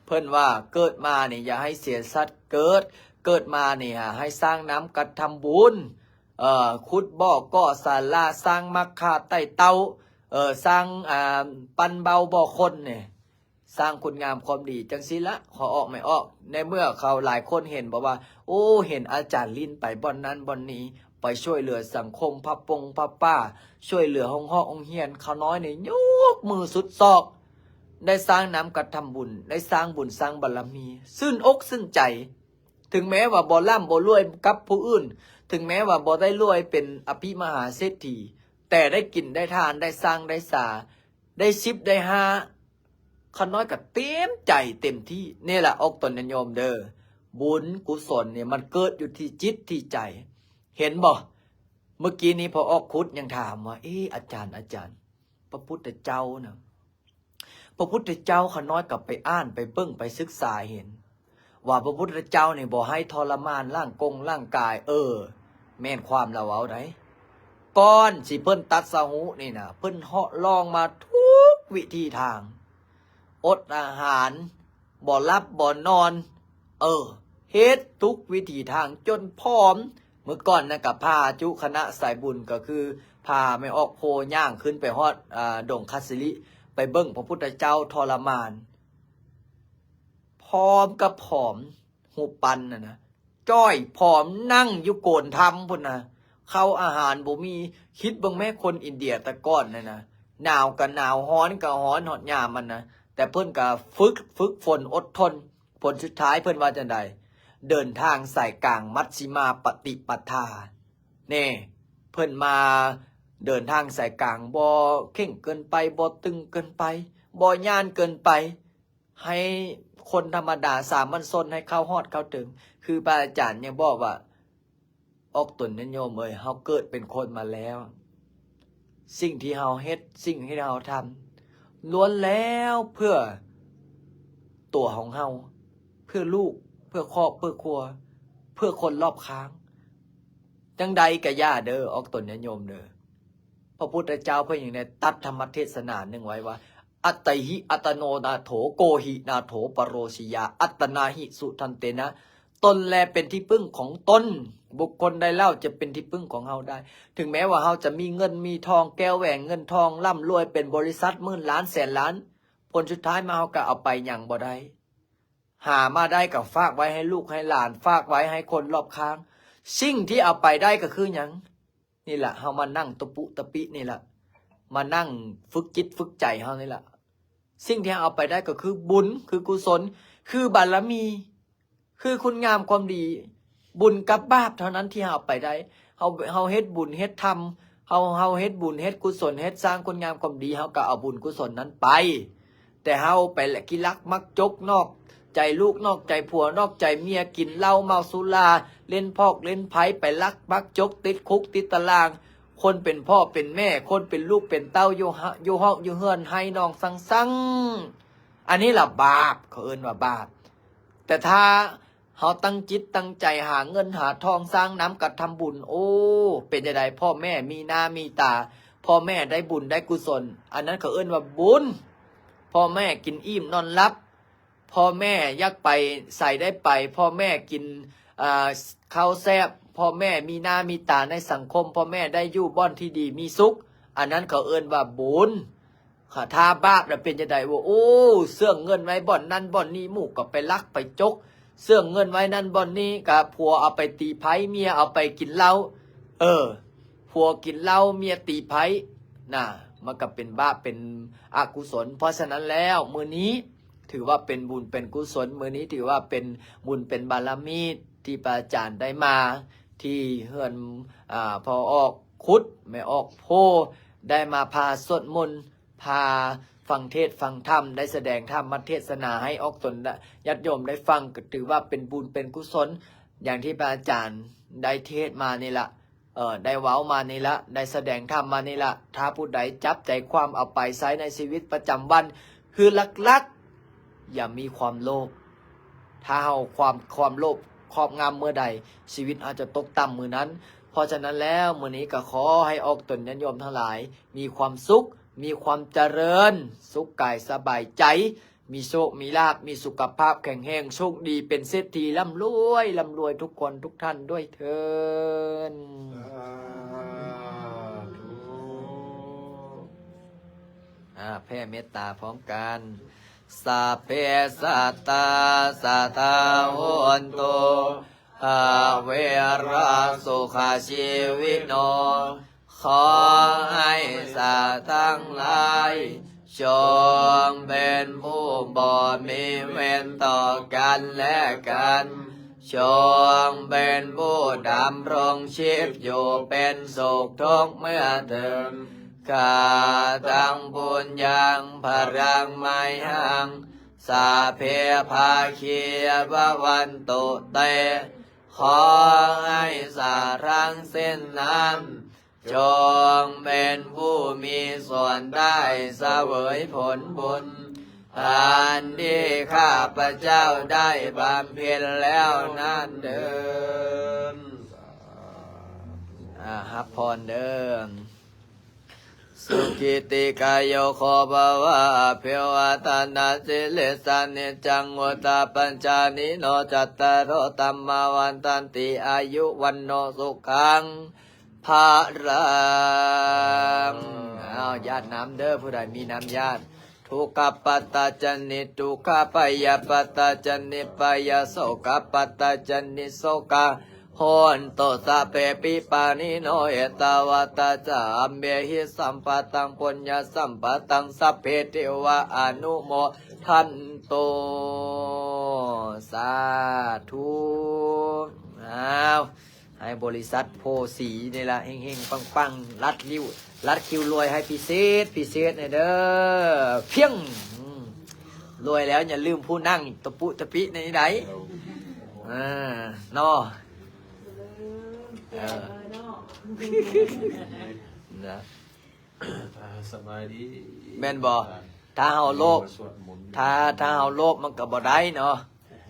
ເພິ່ນວ່າ ເກີດມານີ້ຢ່າໃຫ້ເສຍສັດເກີດ, ເກີດມານີ້ໃຫ້ສ້າງນ້ຳກັດທຳບຸນ, ເອີ ຂຸດບໍ່ກໍ່ສາລາ, ສ້າງໝາກຄາໄຕ່ເຕົ້າ, ເອີ ສ້າງ ອ່າ ປັ້ນເບົາບໍ່ຄົນນີ້ ສ້າງຄຸນງາມຄວາມດີຈັ່ງຊີ້ລະ ຂໍອອກແມ່ອອກ. ໃນເມື່ອເຂົາຫຼາຍຄົນເຫັນບອກວ່າ ໂອ້ ເຫັນອາຈານລິນໄປບ່ອນນັ້ນບ່ອນນີ້ ໄປຊ່ວຍເຫຼືອສັງຄົມ ພະປົງພະປ້າ ຊ່ວຍເຫຼືອໂຮງຮອກໂຮງຮຽນ, ຂ້ານ້ອຍນີ້ຍົກມືສຸດຊອກ ໄດ້ສ້າງນ້ຳກັດທຳບຸນ ໄດ້ສ້າງບຸນສ້າງບາລະມີ ຊື່ນອົກຊື່ນໃຈ. ເຖິງແມ້ວ່າບໍ່ລ່ຳບໍ່ລວຍກັບຜູ້ອື່ນ, ເຖິງແມ້ວ່າບໍ່ໄດ້ລວຍເປັນອະພິມະຫາເສດຖີ, ແຕ່ໄດ້ກິນໄດ້ທານ ໄດ້ສ້າງໄດ້ສາ ໄດ້ສິບໄດ້ຫ້າ ຂ້ານ້ອຍກໍເຕັມໃຈເຕັມທີ່. ນີ້ລະ ອອກຕົນຍາດໂຍມເດີ, ບຸນກຸສົນນີ້ມັນເກີດຢູ່ທີ່ຈິດທີ່ໃຈ. ເຫັນບໍ່? ເມື່ອກີ້ນີ້ພໍ່ອອກຂຸດຍັງຖາມວ່າ ເອ ອາຈານ ອາຈານ ພະພຸດທະເຈົ້ານະ ພະພຸດທະເຈົ້າ ຂ້ານ້ອຍກໍໄປອ່ານໄປເບິ່ງໄປສຶກສາເຫັນວ່າພະພຸດທະເຈົ້ານີ້ບໍ່ໃຫ້ທໍລະມານຮ່າງກົງຮ່າງກາຍ. ເອີ ແມ່ນຄວາມລາວເວົ້າໃດ. ກ່ອນຊິເພິ່ນຕັດສະຮູ້ນີ້ນະ ເພິ່ນເລາະລ່ອງມາທຸກວິທີທາງ, ອົດອາຫານ, ບໍ່ຫຼັບບໍ່ນອນ, ເອີ ເຮັດທຸກວິທີທາງຈົນຜອມ. ມື້ກ່ອນນະກະພາຈຸຄະນະສາຍບຸນ ກໍຄືພາແມ່ອອກໂພຍ່າງຂຶ້ນໄປຮອດ ອ່າ ດົງຄະສິລິ ໄປເບິ່ງພະພຸດທະເຈົ້າທໍລະມານ. ຜອມກໍຜອມ, ຮູບປັ້ນນັ້ນນະ ຈ້ອຍຜອມ, ນັ່ງຢູ່ໂກນຖ້ຳພຸ້ນນະ, ເຂົ້າອາຫານບໍ່ມີ. ຄິດເບິ່ງແມ້ ຄົນອິນເດຍແຕ່ກ່ອນນັ້ນນະ ໜາວກໍໜາວ, ຮ້ອນກໍຮ້ອນ ຮອດຍາມມັນນະ, ແຕ່ເພິ່ນກໍຝຶກ ຝຶກຝົນ ອົດທົນ. ຜົນສຸດທ້າຍເພິ່ນວ່າຈັ່ງໃດ? ເດີນທາງສາຍກາງ ມັດຊິມາປະຕິປະທາ. ແນ່ ເພິ່ນມາເດີນທາງສາຍກາງ, ບໍ່ເຄັ່ງເກີນໄປ, ບໍ່ຕຶງເກີນໄປ, ບໍ່ຫຍ້ານເກີນໄປ, ໃຫ້ຄົນທຳມະດາສາມັນຊົນໃຫ້ເຂົ້າຮອດເຂົ້າເຖິງ. ຄືພະອາຈານຍັງບອກວ່າ ອອກຕົນຍາດໂຍມເອີຍ, ເຮົາເກີດເປັນຄົນມາແລ້ວ, ສິ່ງທີ່ເຮົາເຮັດ ສິ່ງທີ່ເຮົາທຳ ລ້ວນແລ້ວເພື່ອຕົວຂອງເຮົາ, ເພື່ອລູກ, ເພື່ອຄອບ, ເພື່ອຄົວ, ເພື່ອຄົນລອບຂ້າງ. ຈັ່ງໃດກໍຢ່າເດີ, ອອກຕົນຍາດໂຍມເດີ. ພະພຸດທະເຈົ້າເພິ່ນຍັງໄດ້ຕັດທຳມະເທດສະໜາໜຶ່ງໄວ້ວ່າ ອັດຕະຫິອັດຕະໂນນາໂຖ ໂກຫິນາໂຖປະໂຣຊີຍາ ອັດຕະນາຫິສຸທັນເຕນະ. ຕົນແລເປັນທີ່ປຶ້ງຂອງຕົນ, ບຸກຄົນໃດເລົ່າຈະເປັນທີ່ປຶ້ງຂອງເຮົາໄດ້? ເຖິງແມ້ວ່າເຮົາຈະມີເງິນມີທອງ, ແກ້ວແຫວນເງິນທອງ, ລ່ຳລວຍເປັນບໍລິສັດໝື່ນລ້ານແສນລ້ານ, ຜົນສຸດທ້າຍມາເຮົາກໍເອົາໄປຫຍັງບໍ່ໄດ້. ຫາມາໄດ້ກໍຝາກໄວ້ໃຫ້ລູກໃຫ້ຫຼານ, ຝາກໄວ້ໃຫ້ຄົນລອບຂ້າງ. ສິ່ງທີ່ເອົາໄປໄດ້ກໍຄືຫຍັງ? ນີ້ລະ ເຮົາມານັ່ງຕະປຸຕະປິນີ້ລະ, ມານັ່ງຝຶກຈິດຝຶກໃຈເຮົານີ້ລະ. ສິ່ງທີ່ເຮົາເອົາໄປໄດ້ກໍຄືບຸນ, ຄືກຸສົນ, ຄືບາລະມີ, ຄືຄຸນງາມຄວາມດີ. ບຸນກັບບາບເທົ່ານັ້ນທີ່ເຮົາເອົາໄປໄດ້. ເຮົາ ເຮົາເຮັດບຸນເຮັດທຳ, ເຮົາ ເຮົາເຮັດບຸນເຮັດກຸສົນ, ເຮັດສ້າງຄຸນງາມຄວາມດີ, ເຮົາກໍເອົາບຸນກຸສົນນັ້ນໄປ. ແຕ່ເຮົາໄປກິນລັກມັກຈົກ, ນອກໃຈລູກນອກໃຈຜົວນອກໃຈເມຍ, ກິນເຫຼົ້າເມົາສຸລາ, ຫຼິ້ນພອກຫຼິ້ນໄພ, ໄປລັກມັກຈົກ, ຕິດຄຸກຕິດຕາລາງ. ຄົນເປັນພໍ່ເປັນແມ່, ຄົນເປັນລູກເປັນເຕົ້າ, ຢູ່ຮະ ຢູ່ຮອກຢູ່ເຮືອນ, ໄຫ້ນ້ອງສັງສັງ. ອັນນີ້ລະບາບ, ເຂົາເອີ້ນວ່າບາບ. ແຕ່ຖ້າເຮົາຕັ້ງຈິດຕັ້ງໃຈຫາເງິນຫາທອງ, ສ້າງນ້ຳກະທຳບຸນ, ໂອ້ ເປັນຈັ່ງໃດ? ພໍ່ແມ່ມີໜ້າມີຕາ, ພໍ່ແມ່ໄດ້ບຸນໄດ້ກຸສົນ, ອັນນັ້ນເຂົາເອີ້ນວ່າບຸນ. ພໍ່ແມ່ກິນອີ່ມນອນຫຼັບ, ພໍ່ແມ່ຢາກໄປໃສໄດ້ໄປ, ພໍ່ແມ່ກິນ ເອີ ເຂົ້າແຊບ, ພໍ່ແມ່ມີໜ້າມີຕາໃນສັງຄົມ, ພໍ່ແມ່ໄດ້ຢູ່ບ່ອນທີ່ດີມີສຸກ, ອັນນັ້ນເຂົາເອີ້ນວ່າບຸນ. ຖ້າບາບລະເປັນຈັ່ງໃດ? ໂອ້ ເຊື່ອງເງິນໄວ້ບ່ອນນັ້ນບ່ອນນີ້, ໝູ່ກໍໄປລັກໄປຈົກ, ເຊື່ອງເງິນໄວ້ນັ້ນບ່ອນນີ້, ກະຜົວເອົາໄປຕີໄພ້, ເມຍເອົາໄປກິນເຫຼົ້າ, ເອີ ຜົວກິນເຫຼົ້າ ເມຍຕີໄພ້ນະ, ມັນກໍເປັນບາບ ເປັນອະກຸສົນ. ເພາະສະນັ້ນແລ້ວ ມື້ນີ້ຖືວ່າເປັນບຸນເປັນກຸສົນ, ມື້ນີ້ຖືວ່າເປັນບຸນເປັນບາລະມີ ທີ່ພະອາຈານໄດ້ມາທີ່ເຮືອນ ອາ ພໍ່ອອກຄຸດ ແມ່ອອກໂພ, ໄດ້ມາພາສວດມົນ, ພາຟັງເທດຟັງທຳ, ໄດ້ສະແດງທຳມະເທດສະໜາໃຫ້ອອກຕົນຍາດໂຍມໄດ້ຟັງ, ກໍຖືວ່າເປັນບຸນເປັນກຸສົນ ຢ່າງທີ່ພະອາຈານໄດ້ເທດມານີ້ລະ. ເອີ ໄດ້ເວົ້າມານີ້ລະ, ໄດ້ສະແດງທຳມານີ້ລະ, ຖ້າຜູ້ໃດຈັບໃຈຄວາມເອົາໄປໃຊ້ໃນຊີວິດປະຈຳວັນ ຄືຫຼັກໆ ຢ່າມີຄວາມໂລບ. ຖ້າເຮົາຄວາມ ຄວາມໂລບຄອບງຳເມື່ອໃດ, ຊີວິດເຮົາຈະຕົກຕ່ຳມື້ນັ້ນ. ເພາະສະນັ້ນແລ້ວ ມື້ນີ້ກໍຂໍໃຫ້ອອກຕົນຍາດໂຍມທັງຫຼາຍ ມີຄວາມສຸກ, ມີຄວາມຈະເລີນ, ສຸກກາຍສະບາຍໃຈ, ມີໂຊກມີລາບ, ມີສຸຂະພາບແຂງແຮງ, ໂຊກດີ, ເປັນເສດຖີ, ລ່ຳລວຍ, ລ່ຳລວຍທຸກຄົນທຸກທ່ານດ້ວຍເທີ້ນ. ສາທຸ. ອາ ແຜ່ເມດຕາພ້ອມກັນ. ສັບເພສັດຕາ ສັດທາ ໂຫນຕຸ ອະເວລາ ສຸຂະຊີວິໂນ. ຂໍໃຫ້ສັດທັງຫຼາຍ ຈົ່ງເປັນຜູ້ບໍ່ມີເວນຕໍ່ກັນແລະກັນ, ຈົ່ງເປັນຜູ້ດຳລົງຊີບຢູ່ເປັນສຸກທຸກເມື່ອເທີນ. ຄາຕັງ ປຸນຍັງ ພະລັງ ມະຫັງ ສັບເພ ພາຄີ ຍະວະ ວັນຕຸ ເຕ. ຂໍໃຫ້ສັດທັງສິ້ນນັ້ນ ຈົ່ງເປັນຜູ້ມີສ່ວນໄດ້ສະເຫວີຍຜົນບຸນ ອັນທີ່ຂ້າພະເຈົ້າໄດ້ບຳເພັນແລ້ວນັ້ນເທີ້ນ. ອາ ຮັບພອນເດີ. ສຸຂີຕິກາຍຸໂກ ພະວະ ອະພິວາທະນະສີລິສສະ ນິຈຈັງ ວຸດຕະປະຈາຍິໂນ ຈັດຕາໂຣ ທຳມາ ວັດທັນຕິ ອາຍຸ ວັນໂນ ສຸຂັງ ພະລັງ. ອ້າວ ຢາດນ້ຳເດີ ຜູ້ໃດມີນ້ຳຢາດ. ທຸກຂະປັດຕາຈະນິ ທຸກຂະ ພະຍາປັດຕາຈະນິ ພະຍາ ໂສກະປັດຕາຈະນິ ໂສກາ ໂຫນຕຸ ສັບເພ ປິປານິໂນ ເຫຕະວັດຕາ ສະຫະເມຫິ ສຳປະຕັງ ປຸນຍະສຳປະຕັງ ສັບເພ ເທວາ ອະນຸໂມທັນຕຸ. ສາທຸ. ອ້າວ ໃຫ້ບໍລິສັດໂພສີນີ້ລະ ເຮັງໆປັງໆ ລັດລິ້ວ ລັດຄິວລວຍໃຫ້ພິເສດ ພິເສດແດ່ເດີ. ພຽງ ອືມ ລວຍແລ້ວຢ່າລືມຜູ້ນັ່ງຕະປຸຕະປິໃນໃດ. ເອີ ເນາະ ເອີ ນະ. ອ່າ ສະບາຍດີ. ແມ່ນບໍ່? ຖ້າເຮົາໂລບ ມາສວດມົນ ຖ້າ ຖ້າເຮົາໂລບມັນກໍບໍ່ໄດ້ເນາະ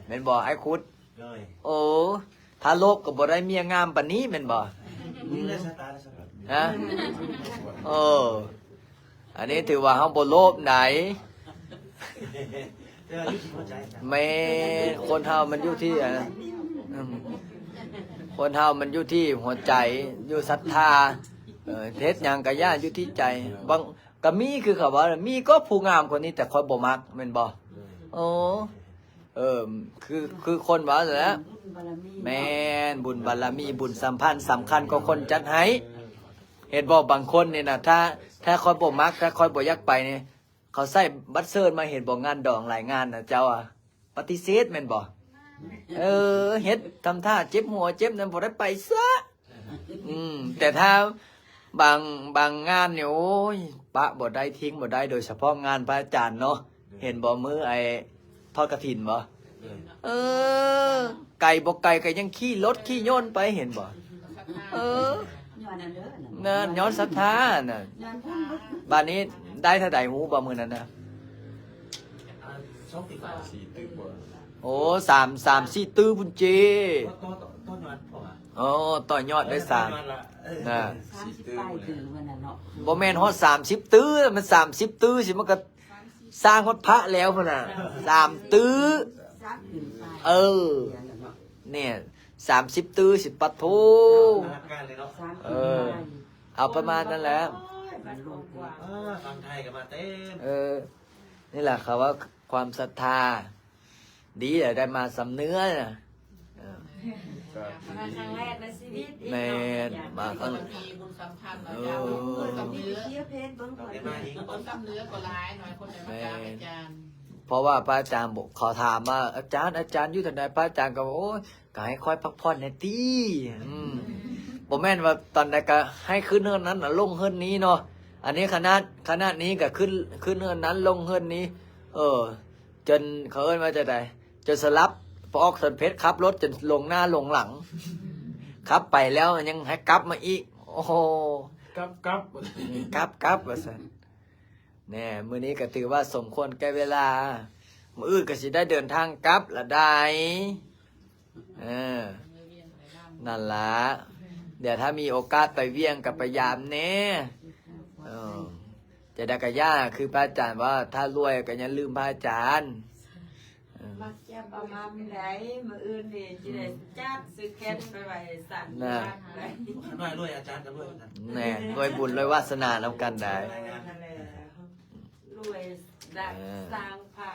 ແມ່ນບໍ່ອ້າຍຄຸດ? ໂດຍ. ໂອ້ ຖ້າໂລບກໍບໍ່ໄດ້ເມຍງາມປານນີ້ແມ່ນບໍ່? ນີ້ແຫຼະຊະຕາ ຮະ? ເອີ ອັນນີ້ຖືວ່າເຮົາບໍ່ໂລບໃດ. ແມ່ນ ຄົນເຮົາມັນຢູ່ທີ່ ອາ ອືມ ຄົນເຮົາມັນຢູ່ທີ່ຫົວໃຈ ຢູ່ສັດທາ. ເອີ ເຮັດຫຍັງກະຢ້ານຢູ່ທີ່ໃຈ. ບາງ ກະມີຄືເຂົາເວົ້າ ມີກໍຜູ້ງາມຄົນນີ້ ແຕ່ຂ້ອຍບໍ່ມັກ ແມ່ນບໍ່? ໂອ້ ເອີ ຄື ຄືຄົນເວົ້າຫັ້ນແຫຼະ. ແມ່ນ ບຸນບາລະມີ ບຸນສຳພັນ ສຳຄັນກວ່າຄົນຈັດໃຫ້. ເຫັນບໍ່ ບາງຄົນນີ້ນະ ຖ້າ ຖ້າຂ້ອຍບໍ່ມັກ ຖ້າຂ້ອຍບໍ່ຢາກໄປນີ້ ເຂົາໃສ່ບັດເຊີນມາ ເຫັນບໍ່ ງານດອງຫຼາຍງານນະ ເຈົ້າອະ ປະຕິເສດແມ່ນບໍ່? ເອີ ເຮັດທຳທ່າເຈັບຫົວເຈັບນັ້ນ ບໍ່ໄດ້ໄປຊະ. ອືມ ແຕ່ຖ້າບາງ ບາງງານນີ້ ໂອ້ຍ ປະບໍ່ໄດ້ ຖິ້ມບໍ່ໄດ້ ໂດຍສະເພາະງານພະອາຈານເນາະ. ເຫັນບໍ່ ມື້ໄອ້ທອດກະຖິນບໍ່? ເອີ ໄກບໍ່ໄກກໍຍັງຂີ່ລົດຂີ່ຍົນໄປ ເຫັນບໍ່? ເອີ ຍ້ອນອັນນັ້ນເດີ ນັ້ນ ຍ້ອນສັດທານະ. ຍ້ອນບຸນ ບາດນີ້ໄດ້ເທົ່າໃດຮູ້ບໍ່ມື້ນັ້ນນະ? ອ່າ ສອງຕື້ ສີ່ຕື້ບໍ່? ໂອ້ ສາມ ສາມສີ່ຕື້ພຸ້ນເຈ້. ຕໍ່ ຕໍ່ ຕໍ່ຍອດ ອໍ ຕໍ່ຍອດໄດ້ສາມ ຕໍ່ຍອດລະ ເອີ ນະ ສາມສິບ ສີ່ຕື້ ປາຍຕື້ ມື້ນັ້ນເນາະ. ບໍ່ແມ່ນຮອດສາມສິບຕື້ ມັນສາມສິບຕື້ຊິ ມັນກໍ ສ້າງຮອດພະແລ້ວພຸ້ນນະ ສາມຕື້. ເອີ ແມ່ນ ສາມສິບຕື້ຊິ ປະໂທ. ເອີ ເອົາປະມານນັ້ນແຫຼະ. ເອີ ນີ້ແຫຼະເຂົາວ່າຄວາມສັດທາ ດີແຫຼະ ໄດ້ມາຊຳເໜືອນະ. ເອີ ມາຄັ້ງແລກໃນຊີວິດ. ແມ່ນ ມາຄັ້ງ ມີບຸນສຳພັນເນາະ ເອີ ເຈົ້າ ເອີ ມີເສຍເພນເບິ່ງ ຄົນຊຳເໜືອກໍຫຼາຍ ໜ້ອຍຄົນໄດ້ມາກາບອາຈານ. ເພາະວ່າພະອາຈານບອກ ເຂົາຖາມວ່າ ອາຈານ ອາຈານຢູ່ທາງໃດ? ພະອາຈານກໍບອກ ໂອ້ຍ ກໍໃຫ້ຂ້ອຍພັກຜ່ອນແດ່ຕິ. ອືມ ບໍ່ແມ່ນວ່າຕອນໃດກໍໃຫ້ຂຶ້ນເຮືອນນັ້ນ ລົງເຮືອນນີ້ເນາະ. ອັນນີ້ຂະໜາດ ຂະໜາດນີ້ກໍຂຶ້ນ ຂຶ້ນເຮືອນນັ້ນ ລົງເຮືອນນີ້. ເອີ ຈົນເຂົາເອີ້ນວ່າຈັ່ງໃດ ຈົນສະຫຼັບ ພໍອອກສວນເພັດ ຂັບລົດຈົນລົງໜ້າລົງຫຼັງ ຂັບໄປແລ້ວຍັງໃຫ້ກັບມາອີກ. ໂອ້ໂຫ ກັບກັບ ອືມ ກັບກັບວ່າຊັ້ນ. ແນ່ ມື້ນີ້ກໍຖືວ່າສົມຄວນແກ່ເວລາ ມື້ອື່ນກໍຊິໄດ້ເດີນທາງກັບລະໄດ໋. ເອີ ນັ້ນລະ ດຽວຖ້າມີໂອກາດໄປວຽງກໍໄປຢາມແນ່. ເອີ ຈະໄດ້ກະຢ່າ ຄືພະອາຈານວ່າ ຖ້າລວຍກໍຢ່າລືມພະອາຈານ. ເອີ ມັກແຈ່ມປາມາມໃດ ມື້ອື່ນນີ້ຊິໄດ້ຈັດຊື້ແຄນໄປໄວ້ສັນນະ ວັດໄດ້. ຂ້ານ້ອຍລວຍ ອາຈານກໍລວຍນະ. ແນ່ ລວຍບຸນລວຍວາສະໜານຳກັນໄດ໋. ເອີ ນັ້ນແຫຼະ ລວຍດັກ ເອີ ສ້າງພະ